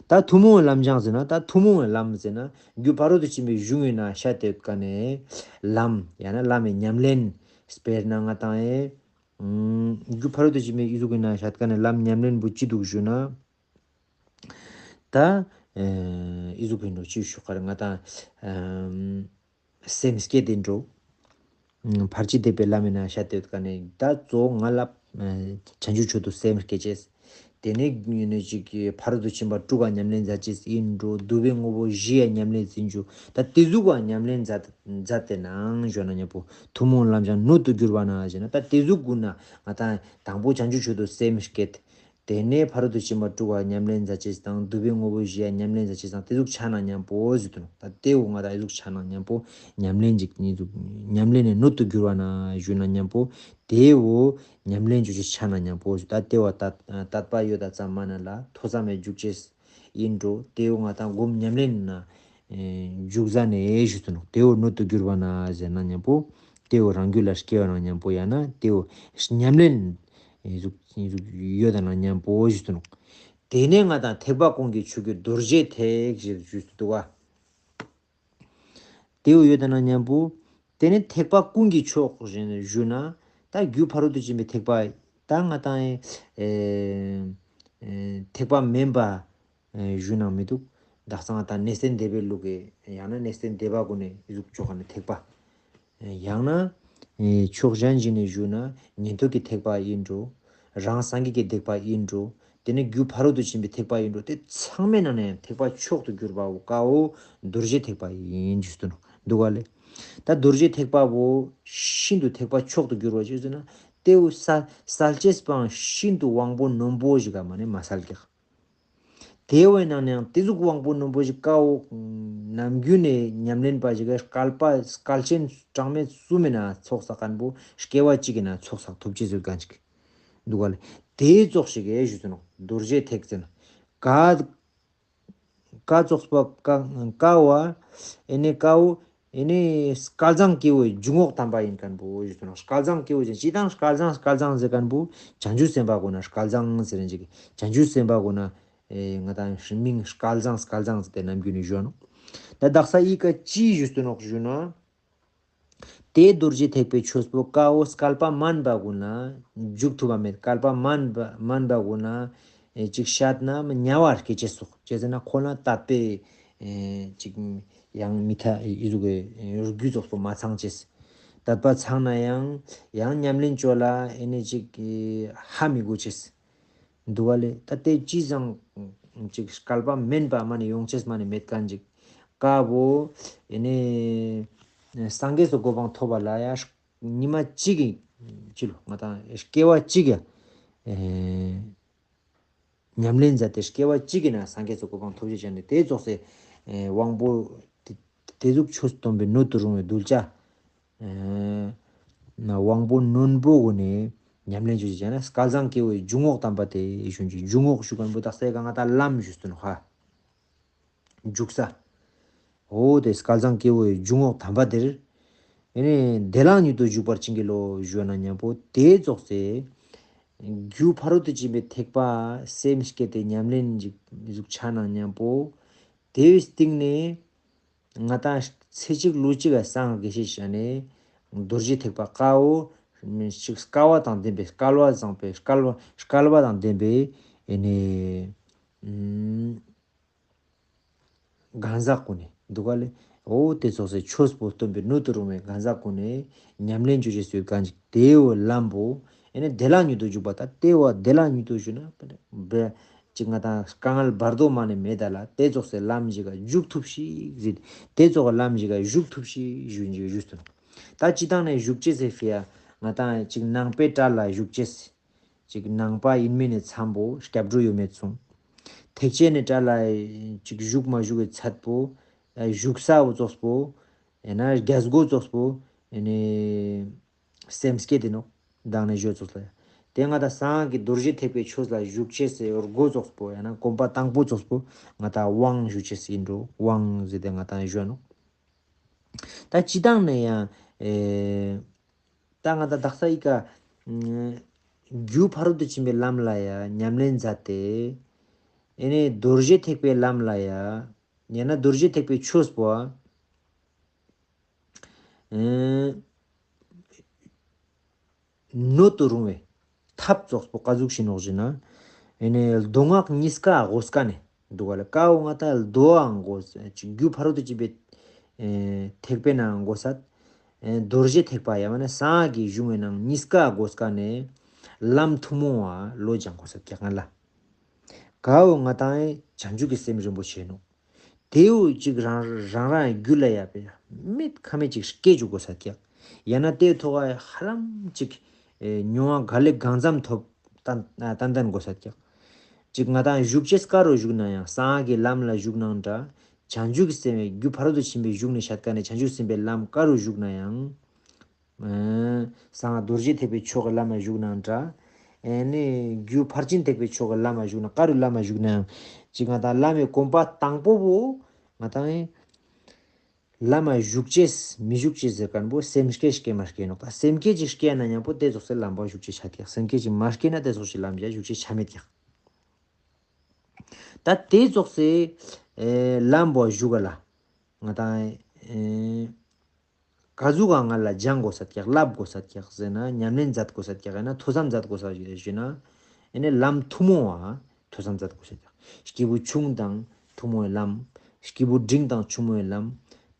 ད་ཐུན་མོང་བའི་ལམ་སྦྱང་ཟེར་ན་ད་ཐུན་མོང་བའི་ལམ་ཟེར་ན་རྒྱུ་ཕ་རོལ་ཏུ་ཕྱིན་པའི་གཞུང་ཡིན་ན་བཤད་དེ་ཡོད་མཁན་ནི་ལམ་ཡང་ན་ལམ་མི་ཉམས་ལེན། དཔེར་ན་ང་ཏང་ཨེ། ཨུམ། རྒྱུ་ཕ་རོལ་ཏུ་ཕྱིན་པའི་ཨི་ཟུག་ཡིན་ན་བཤད་མཁན་ནི་ལམ་ཉམས་ལེན་པོ་ཅི་འདུག་ཞུ་ན། ད་ཨེ། ཨི་ཟུག་ཡིན་ནོག་ཅི་ཞུ་ག་རེ་ང་ཏང་ཨེ། སེམས་བསྐྱེད་དེ་འགྲོ། ཕར་ཕྱིན་བདེ་བའི་ལམ་ཡིན་ན་བཤད་དེ་ཡོད་མཁན་ནི་ད་གཙོ་བོ་ང་ལ་བྱང་ཆུབ་མཆོག་ཏུ་སེམས་བསྐྱེད་ཅེས། དེ་ནས་ཡིན་ནོག་ཅིག་ཕ་རོལ་ཏུ་ཕྱིན་པ་དྲུག་ག་ཉམས་ལེན་མཛད་ཅེས་ཡིན་འགྲོ། བསྡུ་བའི་དངོས་པོ་བཞི་ཡ་ཉམས་ལེན་མཛད་འཇུག་ད་དེ་ཟུག་ག་ཉམས་ལེན་མཛད་མཛད་དེ་ནང་ཞུ་ན་མཉམ་པོ་ཐུན་མོང་ལམ་སྦྱང་སྣོད་དུ་གྱུར་པ་ན་ཞེ་ན་ད་དེ་ཟུག་གུན་ན་ང་ཏང་དང་པོ་བྱང་ཆུབ་མཆོག་ཏུ་སེམས་བསྐྱེད། དེ་ནས་ཕ་རོལ་ཏུ་ཕྱིན་པ་དྲུག་ག་ཉམས་ལེན་མཛད་ཅེས་དང་བསྡུ་བའི་དངོས་པོ་བཞི་ཡ་ཉམས་ལེན་མཛད་ཅེས་དང་དེ་ཟུག་ཆ་ན་མཉམ་པོ་ཞུ་དུ་ནོག་ད་དེ་བོ་ང་ཏང་ཨི་ཟུག་ཆ་ན་མཉམ་པོ་ཉམས་ལེན་ཅིག་ཨི་ཟུག་ཉམས་ལེན་ནི་སྣོད་དུ་གྱུར་པ་ན་ཞུ་ན་མཉམ་པོ་དེ་བོ་ཉམས་ལེན་ཅོ་ཅེས་ཆ་ན་མཉམ་པོ་ཞུ་ད་དེ་བོ་དད་དད་པ་ཡོད་ད་ཙམ་མ་ན་ལ་ཐོས་བསམ་མེ་འཇུག་ཅེས་ཡིན་འགྲོ། དེ་བོ་ང་ཏང་སྒོམ་ཉམས་ལེན་ན་འཇུག་ཟ་ནེ་ཞུ་དུ་ནོག་དེ་བོ་སྣོད་དུ་གྱུར་པ་ན་ཟེར་ན་མཉམ་པོ་དེ་བོ་རང་རྒྱུད་ལ་སྐྱེ་བ་ན་མཉམ་པོ་ཡང་ན་དེ་བོ་ཉམས་ལེན་ཨི་ཟུག་ཨི་ཟུག་ཡོད་ད་ན་མཉམ་པོ་ཞུ་དུ་ནོག་དེ་ནས་ང་ཏང་ཐེག་པ་ཀུན་གྱི་ཆོས་ཀྱི་རྡོ་རྗེ་ཐེག་ཞེས་ཞུ་དུ་བ། དེ་བོ་ཡོད་ད་ན་མཉམ་པོ། དེ་ནས་ཐེག་པ་ཀུན་གྱི་མཆོག་ཞེས་ཞུ་ན། ད་རྒྱུ་ཕ་རོལ་ཏུ་ཕྱིན་པའི་ཐེག་པ། ད་ང་ཏང་ཨེ་ཨེ་ཐེག་པ་དམན་པ་ཨེ་ཞུ་ན་མི་འདུག་དག་ས་ང་ཏང་གནས་བརྟན་སྡེ་པའི་ལུགས་ཀྱི་ཡང་ན་གནས་བརྟན་སྡེ་པ་ཀུན་ནི་ཨི་ཟུག་ཆོག་ག་ནི་ཐེག་པ། ཡང་ན་ཨེ་ཕྱོགས་གཞན་ཞིག་ནས་ཞུ་ན་ཉན་ཐོས་ཀྱི་ཐེག་པ་ཡིན་འགྲོ། རང་སངས་རྒྱས་ཀྱི་ཐེག་པ་ཡིན་འགྲོ། དེ་ནས་རྒྱུ་ཕ་རོལ་ཏུ་ཕྱིན་པའི་ཐེག་པ་ཡིན་འགྲོ། དེ་ཚང་མའི་ནང་ནས་ཐེག་པ་མཆོག་ཏུ་གྱུར་པ་བོ་ཀ་བོ་རྡོ་རྗེ་ཐེག་པ་ཡིན་ཞུས་ཏེ་ནོག་འདུག་ག་ལེ། ད་རྡོ་རྗེ་ཐེག་པ་བོ་ཤིན་ཏུ་ཐེག་པ་མཆོག་ཏུ་གྱུར་པ་ཞུས་ཟེར་ན་དེ་བོ་ས་གསལ་བྱེད་པའང་ཤིན་ཏུ་དབང་པོ་རྣོན་པོ་ཞིག་ག་མ་ནེ་མ་གསལ་ཀྱག་དེ་བོའི་ནང་ནའང་དེ་ཟུག་དབང་པོ་རྣོན་པོ་ཞིག་ཀ་བོ་ནམ་རྒྱུན་ནས་ཉམས་ལེན་པ་ཞིག་ག་སྐལ་པ་སྐལ་ཆེན་གྲངས་མེད་གསུམ་མི་ནང་ཚོགས་བསགས་མཁན་པོ་སྐྱེ་བ་གཅིག་གི་ནང་ཚོགས་བསགས་ཐུབ་ཅེས་ཟེར་མཁན་ཞིག་འདུག་ག་ལེ། དེ་ཙོགས་ཤིག་ག་ཞུས་ཏེ་ནོག་རྡོ་རྗེ་ཐེག་ཟེར་ན་ཀ་ཀ་ཙོགས་པ་ཀ་ཀ་བོ་ཨེ་ནི་ཀ་བོ་ཨེ་ནི་སྐལ་བཟང་སྐྱེ་བོའི་འཇུག་ངོགས་དམ་པ་ཡིན་མཁན་པོ་ཞུས་ཏེ་ནོག་སྐལ་བཟང་སྐྱེ་བོ་ཞིག་ཅི་དང་སྐལ་བཟང་སྐལ་བཟང་ཟེར་མཁན་པོ་བྱང་ཆུབ་སེམས་དཔའ་ཀུན་ན་སྐལ་བཟང་ཟེར་ན་ཅིག་བྱང་ཆུབ་སེམས་དཔའ་ཀུན་ན་ཨེ་ང་ཏང་མིང་སྐལ་བཟང་སྐལ་བཟང་ཟེར་ཏེ་ནམ་རྒྱུན་ནས་ཞུ་ནོག་ད་དག་ས་ཨི་ཀ་ཅི་ཞུས་ཏེ་ནོག་ཞུ་ན། དེ་རྡོ་རྗེ་ཐེག་པའི་ཆོས་པོ་ཀ་བོ་སྐལ་པ་དམན་པ་ཀུན་ན་འཇུག་ཐུབ་པ་མེད། སྐལ་པ་དམན་པ་དམན་པ་ཀུན་ན་ཨེ་ཅིག་བཤད་ན་དམྱལ་བར་སྐྱེ་ཅེས་སོགས་ཅི་ཟེར་ན་ཁོ་ན་དད་པའི་ཨེ་ཅིག་ཡང་མི་ཐ་ཨི་ཟུག་གི་རྒྱུ་ཙོགས་པོ་མ་ཚང་ཅེས། དད་པ་ཚང་ན་ཡང་ཡང་ཉམས་ལེན་ཅོ་ལ་ཨེ་ནི་ཅིག་ཧ་མི་གོ་ཅེས། འདུག་ག་ལེ། ད་དེ་ཅི་ཙང་ཅིག་སྐལ་པ་དམན་པ་མ་ནེ་ཡོང་ཅེས་མ་ནེ་མེད་མཁན་ཅིག་ཀ་བོ་ཨེ་ནི་སངས་རྒྱས་སུ་གོ་འཕང་ཐོབ་པ་ལ་ཡ་ཉི་མ་གཅིག་གི་ཅི་ལོ་ང་ཏང་སྐྱེ་བ་གཅིག་གི་ཨེ་ཉམས་ལེན་མཛད་དེ་སྐྱེ་བ་གཅིག་གི་ནང་སངས་རྒྱས་སུ་གོ་འཕང་ཐོབ་ཅེས་ཅན་དེ་ཙོགས་སེ་ཨེ་དབང་པོ་དེ་དེ་ཟུག་ཆོས་སྟོན་པའི་སྣོད་དུ་རུང་བའི་གདུལ་བྱ། ཨེ་ན་དབང་པོ་རྣོན་པོ་ཀུན་ནི་ཉམས་ལེན་ཅོ་ཅེས་ཅན་ན་སྐལ་བཟང་སྐྱེ་བོའི་འཇུག་ངོགས་དམ་པ་དེ་ཞུ་ཅེས། འཇུག་ངོགས་ཞུ་མཁན་པོ་དག་ས་ཡ་ག་ང་ཏང་ལམ་ཞུས་ཏེ་ནོག་ཧ། འཇུག་ས། འོ་དེ་སྐལ་བཟང་སྐྱེ་བོའི་འཇུག་ངོགས་དམ་པ་དེར། ཨེ་ནི་བདེ་བླག་ཉིད་དུ་འཇུག་པར་བྱིན་གྱིས་རློབས་ཞུ་ན་མཉམ་པོ་དེ་ཙོགས་སེ། རྒྱུ་ཕ་རོལ་ཏུ་ཕྱིན་པའི་ཐེག་པ་སེམས་བསྐྱེད་དེ་ཉམས་ལེན་ཅིག་ཟུག་ཆ་ན་མཉམ་པོ། དེའི་སྟེང་ནས་ང་ཏང་ཚེ་གཅིག་ལུས་གཅིག་ག་སངས་རྒྱས་ཤེས་བྱ་ནས་རྡོ་རྗེ་ཐེག་པ་ཀ་བོ་ ཅིག་སྐལ་བ་དང་ལྡན་པའི་སྐལ་བ་བཟང་པོའི་སྐལ་བ་སྐལ་བ་དང་ལྡན་པའི་ཨེ་ནི་གང་ཟག་གུན་ནི་འདུག་ག་ལེ། འོ་དེ་ཙོགས་སི་ཆོས་པོ་སྟོན་པའི་སྣོད་དུ་རུང་བའི་གང་ཟག་གུན་ནི་ཉམས་ལེན་ཅོ་ཅེས་སི་གང་ཅིག་དེའི་ལམ་པོ་ཨེ་ནི་བདེ་བླག་མྱུར་དུ་འཇུག་པ། ད་དེ་བ་བདེ་བླག་མྱུར་དུ་ཞུ་ན་བེ་ཅིག་ང་དང་དཀའ་ངལ་བར་དོ་མ་ནེ་མེད་ད་ལ། དེ་ཙོགས་སི་ལམ་ཞིག་ག་འཇུག་ཐུབ་ཤིག་ཟེར། དེ་ཙོགས་ལམ་ཞིག་ག་ཞུགས་ཐུབ་ཤིག་ཞུ་ཞུ་ཞུ་སྟོན། ད་སྤྱིར་བཏང་ནེ་ཞུགས་ཅེས་སི་ཕི་ཡ་ང་དང་ཅིག་ནང་པའི་གྲལ་ལ་ཞུགས་ཅེས། ཅིག་ནང་པ་ཨིན་མི་ནི་ཚམ་པོ་སྐྱབས་འགྲོ་ཡོད་མེད་སོང་། ཐེག་ཆེན་ནི་གྲལ་ལ་ཅིག་ཞུགས་མ་ཞུགས་ཀྱི་ཚད་པོ་ཞུགས་ས་བོ་ཙོགས་པོ་ཨེ་ན་རྒྱ་སྒོ་ཙོགས་པོ་ཨེ་ནི་སེམས་བསྐྱེད་དེ་ནོག། མདང་ནེ་ཞུས་ཙོགས་ལ་ཡ། དེ་ང་དང་སངས་རྒྱས་རྡོ་རྗེ་ཐེག་པའི་ཆོས་ལ་ཞུགས་ཅེས་སི་སྒོ་ཙོགས་པོ་ཡང་ན་གོམ་པ་དང་པོ་ཙོགས་པོ་ང་དང་དབང་ཞུ་ཅེས་ཨིན་འགྲོ། དབང་ཟེར་ཏེ་ང་དང་ཞུ་ནོག། ད་སྤྱིར་བཏང་ནེ་ཡང་ཨེ་ད་ང་དང་དག་ས་ཨི་ཀ་རྒྱུ་ཕ་རོལ་ཏུ་ཕྱིན་པའི་ལམ་ལ་ཡ་ཉམས་ལེན་མཛད་དེ་ཨེ་ནི་རྡོ་རྗེ་ཐེག་པའི་ལམ་ལ་ཡ་ཡང་ན་རྡོ་རྗེ་ཐེག་པའི་ཆོས་པོ་ཨ་ཨེ་སྣོད་དུ་རུང་བའི་ཐབས་ཙོགས་པོ་ག་ཟུག་ཞིག་ནོག་ཞུ་ན། ཨེ་ནི་མདོ་སྔགས་གཉིས་ཀ་དགོས་ཀ་ནེ་འདུག་ག་ལེ། ཀ་བོ་ང་དང་མདོའང་དགོས་ཅིག་རྒྱུ་ཕ་རོལ་ཏུ་ཕྱིན་པའི་ཨེ་ཐེག་པའི་ནང་དགོས་སད། ཨེ་རྡོ་རྗེ་ཐེག་པ་ཡང་མན་ན་སངས་རྒྱས་གཞུང་གི་ནང་གཉིས་ཀ་དགོས་ཀ་ནེ་ལམ་ཐུན་མོང་བ་ལོ་སྦྱང་དགོས་སད་ཀྱག་ང་ལ། ཀ་བོ་ང་དང་ཨེ་བྱང་ཆུབ་ཀྱི་སེམས་རིན་པོ་ཆེ་ནོག། དེའུ་ཅིག་རང་རང་རང་རྒྱུད་ལ་ཡ་བེ་མེད་ཁ་མེད་ཅིག་སྐྱེ་འཇུག་དགོས་སད་ཀྱག། ཡང་ན་དེའི་ཐོག་ག་ཧ་ལམ་ཅིག་ཨེ་མྱོང་བ་ག་ལེ་གང་འཚམ་ཐོབ་ཏན་ཏན་ཏན་དགོས་སད་ཀྱག། ཅིག་ང་དང་ཞུགས་ཅེས་ཀ་རུ་ཞུགས་ན་ཡང་སངས་རྒྱས་ལམ་ལ་ཞུགས་ནའང་འདྲ། བྱང་ཆུབ་ཀྱི་སེམས་རྒྱུ་ཕ་རོལ་ཏུ་ཕྱིན་པའི་ཞུགས་ནེ་ཤད་ཀ་ནེ་བྱང་ཆུབ་སེམས་དཔའི་ལམ་ཀ་རུ་ཞུགས་ན་ཡང་། ཨེ་སངས་རྡོ་རྗེ་ཐེག་པའི་ཆོས་ཀྱི་ལམ་ལ་ཞུགས་ནའང་འདྲ། ཨེ་ནི་རྒྱུ་ཕར་ཕྱིན་ཐེག་པའི་ཆོས་ཀྱི་ལམ་ལ་ཞུགས་ན་ཀ་རུ་ལམ་ལ་ཞུགས་ན་ཡང་ཅིག་ང་དང་ལམ་མི་གོམ་པ་དང་པོ་བོ་ང་དང་ཨེ་ལམ་ལ་ཞུགས་ཅེས་མི་ཞུགས་ཅེས་ཟེར་ཁན་བོ་སེམས་བསྐྱེད་སྐྱེ་མ་སྐྱེ་ནོག། ད་སེམས་བསྐྱེད་ཅིག་སྐྱེ་ན་ཉམ་པོ་དེ་ཙོགས་སི་ལམ་པོ་ཞུགས་ཅེས་ཆ་ཀྱག། སེམས་བསྐྱེད་ཅིག་མ་སྐྱེ་ན་དེ་ཙོགས་སི་ལམ་ཞུགས་ཅེས་ཆ་མེད་ཀྱག། ད་དེ་ཙོགས་སི་ཨེ་ལམ་པོ་ཞུགས་ག་ལ་ང་དང་ཨེ་ག་ཟུག་ག་ང་ལ་སྦྱང་དགོས་སད་ཀྱག། བསླབ་དགོས་སད་ཀྱག་ཟེར་ན་ཉམས་ལེན་མཛད་དགོས་སད་ཀྱག། ཡང་ན་ཐོས་བསམ་མཛད་དགོས་སད་ཞུ་ན་ཨེ་ནི་ལམ་ཐུན་མོང་བ་ཐོས་བསམ་མཛད་དགོས་སད་ཀྱག། སྐྱེས་བུ་ཆུང་དང་ཐུན་མོང་བའི་ལམ། སྐྱེས་བུ་འབྲིང་དང་ཆུང་མོའི་ལམ།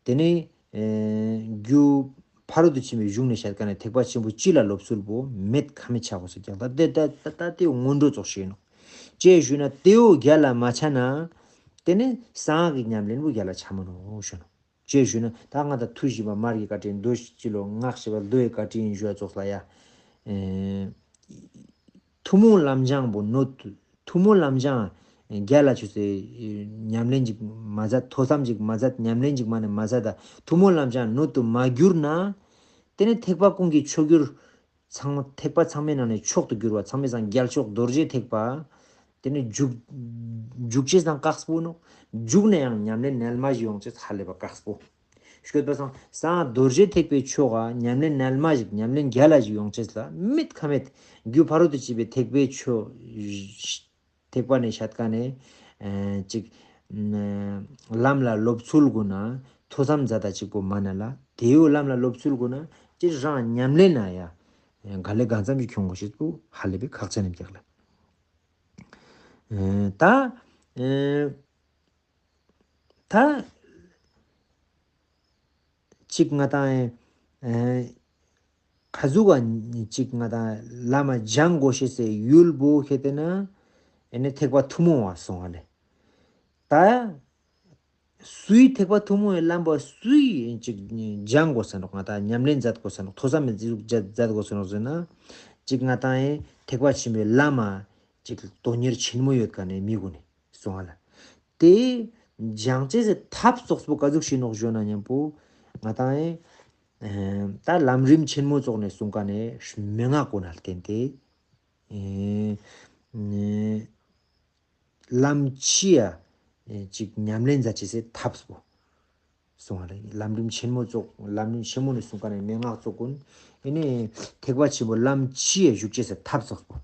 དེ་ནེ་ཨེ་རྒྱུ་ཕ་རོལ་ཏུ་ཕྱིན་པའི་གཞུང་ནེ་ཤད་ཀ་ནེ་ཐེག་པ་ཆེན་པོ་སྤྱི་ལ་སློབ་ཚུལ་བོ་མེད་ཁ་མེད་ཆ་དགོས་སད་ཀྱག། ད་དེ་ད་ད་ད་དེ་སྔོན་འགྲོ་ཙོགས་ཤིག་ཨིན་ནོག། ཅི་ཞུ་ན་དེའུ་རྒྱལ་ལ་མ་ཆ་ན་དེ་ནེ་སངས་རྒྱས་ཀྱི་ཉམས་ལེན་བོ་རྒྱལ་ལ་ཆ་མ་ནོག་ཞུ་ནོག། ཅི་ཞུ་ན་ད་ང་དང་ཐུགས་བཞི་པ་མར་གྱི་བཀའ་དྲིན། མདོ་ཞི་ལོ་སྔགས་ཞི་བ་མདོ་ཡི་བཀའ་དྲིན་ཞུ་བ་ཙོགས་ལ་ཡ། ཨེ་ཐུན་མོང་ལམ་སྦྱང་པོ་ནོ། ཐུན་མོང་ལམ་སྦྱང་རྒྱལ་ལ་ཆུ་ཚེ་ཉམས་ལེན་ཅིག་མ་མཛད། ཐོས་བསམ་ཅིག་མ་མཛད། ཉམས་ལེན་ཅིག་མ་ནེ་མ་མཛད། ད་ཐུན་མོང་ལམ་སྦྱང་ནོ་དུ་མ་གྱུར་ན་དེ་ནེ་ཐེག་པ་ཀུན་གྱི་མཆོག་གྱུར། ཚང་མ་ཐེག་པ་ཚང་མའི་ནང་ནེ་མཆོག་ཏུ་གྱུར་བ་ཚང་མའི་སང་རྒྱལ་མཆོག་རྡོ་རྗེ་ཐེག་པ། དེ་ནེ་འཇུག་འཇུག་ཅེས་སང་དཀགས་པོ་ནོག། འཇུག་ནའང་ཉམས་ལེན་རྣལ་མ་ཞིག་ཡོང་ཅེས་ཧ་ལས་པ་དཀགས་པོ། ཤོད་པ་སང་སངས་རྡོ་རྗེ་ཐེག་པའི་ཆོས་ག་ཉམས་ལེན་རྣལ་མ་ཞིག་ཉམས་ལེན་རྒྱལ་ལ་ཞིག་ཡོང་ཅེས་ལ་མེད་ཁ་མེད་རྒྱུ་ཕ་རོལ་ཏུ་ཕྱིན་པའི་ཐེག་པའི་ཆོས་ཐེག་པ་ནེ་ཤད་ཀ་ནེ་ཨེ་ཅིག་ཨེ་ལམ་ལ་སློབ་ཚུལ་གུན་ན་ཐོས་བསམ་མཛད་ད་ཅིག་པོ་མ་ན་ལ། དེའུ་ལམ་ལ་སློབ་ཚུལ་གུན་ན་ཅི་རང་ཉམས་ལེན་ན་ཡ་ག་ལེ་གང་འཚམ་ཞིག་ཁྱོང་དགོས་ཤེས་པོ་ཧ་ལས་པའི་ཁག་ཅན་ཨིན་ཀྱག་ལེ། ཨེ་ད་ཨེ་ད་ཅིག་ང་དང་ཨེ་ཁ་ཟུག་ག་ཅིག་ང་དང་ལམ་སྦྱང་དགོས་ཤེས་སི་ཡུལ་བོ་ཁེ་ཏེ་ན་ཨེ་ནི་ཐེག་པ་ཐུན་མོང་བ་སོང་བ་ལེ། ད་སུའི་ཐེག་པ་ཐུན་མོང་བའི་ལམ་པོ་སུའི་ཅིག་སྦྱང་དགོས་ས་ནོག། ང་དང་ཉམས་ལེན་མཛད་དགོས་ས་ནོག། ཐོས་བསམ་མཛད་དགོས་ས་ནོག་ཟེར་ན་ཅིག་ང་དང་ཨེ་ཐེག་པ་ཆེན་པོའི་ལམ་མ་ཅིག་དོན་གཉེར་ཆེན་མོ་ཡོད་ཀ་ནེ་མི་གུན་ནི་སོང་བ་ལེ། དེ་སྦྱང་ཅེས་སི་ཐབས་ཙོགས་པོ་ག་ཟུག་ཤིག་ནོག་ཞུ་ན་ཉམ་པོ་ང་དང་ཨེ་ད་ལམ་རིམ་ཆེན་མོ་ཙོགས་ནེ་གསུང་ཀ་ནེ་མན་ངག་གུན་ལ་བརྟེན་ཏེ་ཨེ་ལམ་ཕྱི་ཡ་ཅིག་ཉམས་ལེན་མཛད་ཅེས་སི་ཐབས་པོ་གསུང་བ་ལེ། ལམ་རིམ་ཆེན་མོ་ཙོགས་ལམ་རིམ་ཆེན་མོ་ནེ་གསུང་ཀ་ནེ་མན་ངག་ཙོགས་གུན་ཨེ་ནི་ཐེག་པ་ཆེན་པོ་ལམ་ཕྱི་ཡ་ཞུགས་ཅེས་སི་ཐབས་ཙོགས་པོ།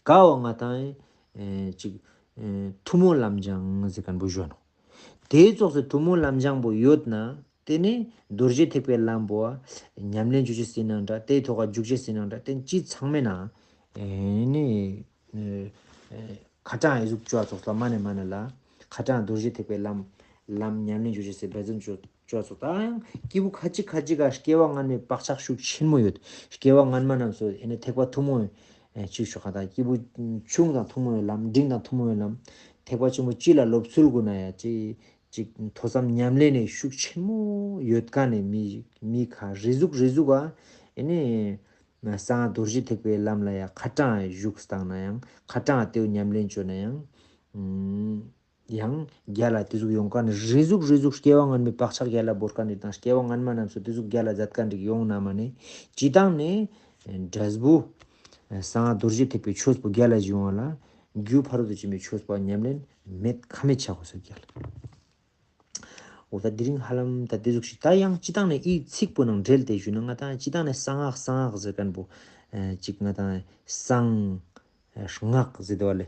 ཀ་བོ་ང་དང་ཨེ་ཅིག་ཨེ་ཐུན་མོང་ལམ་སྦྱང་ཟེར་ཁན་བོ་ཞུ་ནོག། དེ་ཙོགས་སི་ཐུན་མོང་ལམ་སྦྱང་བོ་ཡོད་ན་ ཏེ་ནེ་རྡོ་རྗེ་ཐེག་པའི་ལམ་བོ་ཉམས་ལེན་ཅོ་ཅེས་ཨིན་ནའང་འདྲ། ཏེའི་ཐོག་ཁ་འཇུག་ཅེས་ཨིན་ནའང་འདྲ། ཏེ་ཅི་ཚང་མའི་ནང་ཨེ་ནི་ཨེ་ཁ་ཏང་ཨེ་ཟུག་ཅོ་ཙོགས་ལ་མ་ནེ་མ་ནེ་ལ་ཁ་ཏང་རྡོ་རྗེ་ཐེག་པའི་ལམ་ལམ་ཉམས་ལེན་ཅོ་ཅེས་སི་འབད་བརྩོན་ཅོ་ཅོ་ཙོགས། ད་ཡང་སྐྱེས་བུ་ཁ་ཅིག་ཁ་ཅིག་ག་སྐྱེ་བ་སྔན་མའི་བག་ཆགས་ཤུགས་ཆེན་མོ་ཡོད། སྐྱེ་བ་སྔན་མ་རྣམས་སུ་ཨེ་ནི་ཐེག་པ་ཐུན་མོང་ཨེ་ཅིག་ཤོག་ཁ་ད་སྐྱེས་བུ་ཆུང་དང་ཐུན་མོང་བའི་ལམ། འབྲིང་དང་ཐུན་མོང་བའི་ལམ། ཐེག་པ་ཆེན་པོ་སྤྱི་ལ་སློབ་ཚུལ་གུན་ན་ཡང་ཅི་ཅིག་ཐོས་བསམ་ཉམས་ལེན་ནི་ཤུགས་ཆེན་མོ་ཡོད་ཁན་ནི་མི་མི་ཁ་རེ་ཟུག་རེ་ཟུག་ག་ཨེ་ནི་གསང་སྔགས་རྡོ་རྗེ་ཐེག་པའི་ལམ་ལ་ཡང་ཁ་ཏང་བཞུགས་སྟངས་ན་ཡང་ཁ་ཏང་ཏེའུ་ཉམས་ལེན་ཅོ་ན་ཡང་ཡང་རྒྱལ་ལ་ཏེ་ཟུག་ཡོང་ཁན་རེ་ཟུག་རེ་ཟུག་སྐྱེ་བ་སྔན་མའི་བག་ཆགས་རྒྱལ་ལ་བོར་ཁན་རིགས་དང་སྐྱེ་བ་སྔན་མ་རྣམས་སུ་ཏེ་ཟུག་རྒྱལ་ལ་མཛད་ཁན་རིགས་ཡོང་ན་མ་ནེ་སྤྱི་བཏང་ནེ་འབྲས་བུ་གསང་སྔགས་རྡོ་རྗེ་ཐེག་པའི་ཆོས་པོ་རྒྱལ་ལ་ཞིག་ཡོང་བ་ལ་རྒྱུ་ཕ་རོལ་ཏུ་ཕྱིན་པའི་ཆོས་པོ་ཉམས་ལེན་མེད་ཁ་མེད་ཆ་གོས་སོ་རྒྱལ། འོ་ད་དེ་རིང་ཧ་ལམ་ད་ཏེ་ཟུག་ཞིག་ད་ཡང་སྤྱི་བཏང་ནེ་འི་ཚིག་པོ་ནང་འབྲེལ་ཏེ་ཞུ་ན་ང་ཏང་སྤྱི་བཏང་ནེ་གསང་སྔགས་གསང་སྔགས་ཟེར་ཁན་པོ་ཨེ་ཅིག་ང་ཏང་གསང་སྔགས་ཟེར་དོ་བ་ལེ།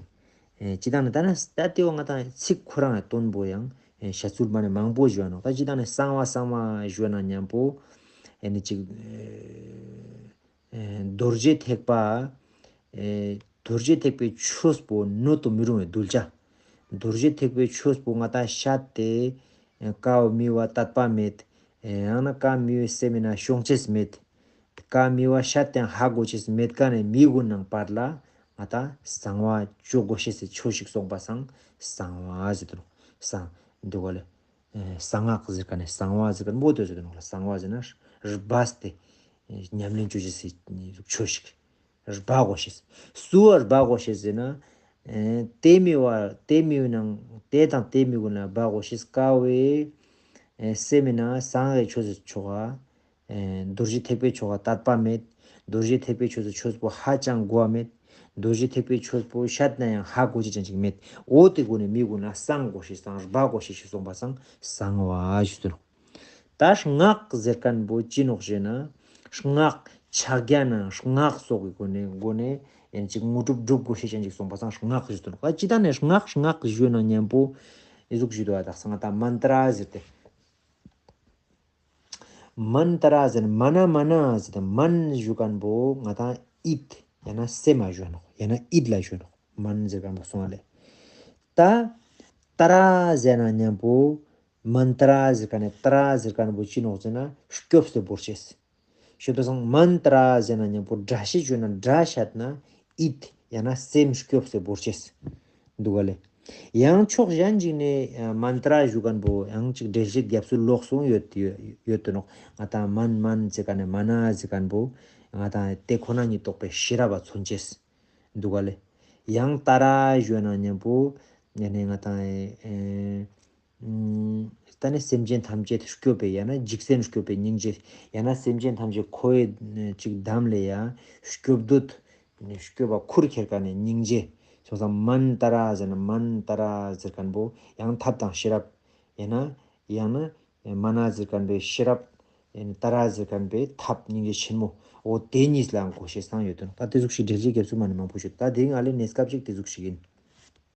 ཨེ་སྤྱི་བཏང་ནེ་ད་ནི་ད་ཏེ་བོ་ང་ཏང་ཚིག་ཁོ་རང་ངི་དོན་པོ་ཡང་ཨེ་བཤད་ཚུལ་མ་ནེ་མང་པོ་ཞུ་བ་ནོག། ད་སྤྱི་བཏང་ནེ་གསང་བ་གསང་བ་ཞུ་བ་ན་མཉམ་པོ་ཨེ་ནི་ཅིག་ཨེ་རྡོ་རྗེ་ཐེག་པ་ཨེ་རྡོ་རྗེ་ཐེག་པའི་ཆོས་པོ་ནོར་དུ་མི་རུང་བའི་གདུལ་བྱ། རྡོ་རྗེ་ཐེག་པའི་ཆོས་པོ་ང་ཏང་ཤད་དེ་ཨེ་ཀའོ་མི་བ་དད་པ་མེད། ཨེ་ཡང་ན་ཀ་མི་བའི་སེམས་ན་ཤོང་ཅེས་མེད། ཀ་མི་བ་ཤད་དེ་ཧ་གོ་ཅེས་མེད་ཁན་ནི་མི་གུན་ནང་བར་ལ་ང་ཏང་གསང་བ་ཅོ་གོས་ཤེས་སི་ཆོས་ཤིག་སོང་པ་སང་གསང་བ་ཟེར་དུ་ནོག། གསང་འདུག་ག་ལེ། ཨེ་གསང་སྔགས་ཟེར་ཁན་ནི་གསང་བ་ཟེར་ཁན་པོ་ཏེ་ཟེར་དུ་ནོག་ལེ། གསང་བ་ཟེར་ན་སྦས་ཏེ་ཨེ་ཉམས་ལེན་ཅོ་ཅེས་སི་ཆོས་ཤིག། སྦ་གོས་ཤེས། སུ་བ་སྦ་གོས་ཤེས་ཟེར་ན་ཨེ་ཏེ་མི་བ་ཏེ་མི་བའི་ནང་ཏེ་དང་ཏེ་མི་གུན་ལ་སྦ་གོས་ཤེས། ཀ་བོའི་ཨེ་སེམས་ན་གསང་སྔགས་ཆོས་སི་ཆོ་ག་ཨེ་རྡོ་རྗེ་ཐེག་པའི་ཆོས་ལ་དད་པ་མེད། རྡོ་རྗེ་ཐེག་པའི་ཆོས་སི་ཆོས་པོ་ཧ་ཅང་གོ་བ་མེད། རྡོ་རྗེ་ཐེག་པའི་ཆོས་པོ་ཤད་ན་ཡང་ཧ་གོ་ཅེས་ཅང་ཅིག་མེད། འོ་ཏེ་གུན་ནི་མི་གུན་ལ་གསང་གོས་ཤེས་སང་སྦ་གོས་ཤེས་ཤིག་སོང་པ་སང་གསང་བ་ཞུ་དུ་ནོག། ད་སྔགས་ཟེར་ཁན་པོ་ཅི་ནོག་ཞེ་ན་སྔགས་ཕྱག་རྒྱ་ན་སྔགས་སོགས་ཀྱི་སྒོ་ནེ་སྒོ་ནེ་ཡང་ཅིག་དངོས་གྲུབ་སྒྲུབ་གོས་ཤེས་ཅང་ཅིག་སོང་པ་སང་སྔགས་ཞུ་དུ་ནོག། ད་སྤྱི་བཏང་ནེ་སྔགས་སྔགས་ཞུ་ན་མཉམ་པོ་ཨེ་ཟུག་ཞུ་དུ་བ་དག་ས་ང་ཏང་མན་ཏྲ་ཟེར་ཏེ། མན་ཏྲ་ཟེར་ན་མ་ན་མ་ན་ཟེར་ཏེ་མན་ཞུ་ཁན་པོ་ང་ཏང་ཨིད་ཡང་ན་སེམས་མ་ཞུ་ནོག། ཡང་ན་ཨིད་ལ་ཞུ་ནོག། མན་ཟེར་ཁན་པོ་སོང་བ་ལེ། ད་ཏྲ་ཟེར་ན་མཉམ་པོ་མན་ཏྲ་ཟེར་ཁན་ནི་ཏྲ་ཟེར་ཁན་པོ་ཅི་ནོག་ཟེར་ན་སྐྱོབས་ཏེ་བོར་ཅེས། ཞུ་དོ་སང་མན་ཏྲ་ཟེར་ན་མཉམ་པོ་སྒྲ་ཤད་ཞུ་ན་སྒྲ་ཤད་ན་ཨིད་ཡང་ན་སེམས་སྐྱོབས་ཏེ་བོར་ཅེས་འདུག་ག་ལེ། ཡང་ཕྱོགས་གཞན་ཅིག་ནེ་ཨ་མན་ཏྲ་ཞུ་ཁན་པོ་ཡང་ཅིག་འགྲེལ་བཤད་རྒྱབ་ཚུལ་ལོགས་སུ་ཡོད་ཡོད་ཡོད་དུ་ནོག། ང་ཏང་མན་མན་ཟེར་ཁན་ནི་མ་ན་ཟེར་ཁན་པོ་ང་ཏང་ཏེ་ཁོ་ན་ཉིད་རྟོགས་པའི་ཤེས་རབ་མཚོན་ཅེས་འདུག་ག་ལེ། ཡང་ཏྲ་ཞུ་ན་མཉམ་པོ་ཡང་ནི་ང་ཏང་ཨེ་ཨེ་ཨུམ། ད་ནི་སེམས་ཅན་ཐམས་ཅད་སྐྱོབ་པའི་ཡང་ན་འཇིག་རྟེན་སྐྱོབ་པའི་སྙིང་རྗེ། ཡང་ན་སེམས་ཅན་ཐམས་ཅད་འཁོར་བའི་ཅིག་འདམ་ལས་ཡང་སྐྱོབ་འདོད་ནི་སྐྱོབ་པ་ཁུར་ཁྱེར་ཁན་ནི་སྙིང་རྗེ། སོང་ཙང་མན་ཏྲ་ཟེར་ན་མན་ཏྲ་ཟེར་ཁན་པོ་ཡང་ཐབས་དང་ཤེས་རབ། ཡང་ན་ཡང་ན་མ་ན་ཟེར་ཁན་པོའི་ཤེས་རབ། ཡང་ན་ཏྲ་ཟེར་ཁན་པོའི་ཐབས་སྙིང་རྗེ་ཆེན་མོ། འོ་ཏེ་ཉིས་ལའང་གོ་ཤེས་སང་ཡོད་དོ། ད་ཏེ་ཟུག་ཞིག་འགྲེལ་བཤད་རྒྱབ་ཚུལ་མ་ནེ་མང་པོ་ཞུ། ད་དེ་རིང་ཨ་ལེ་གནས་སྐབས་ཅིག་ཏེ་ཟུག་ཞིག་ཨིན།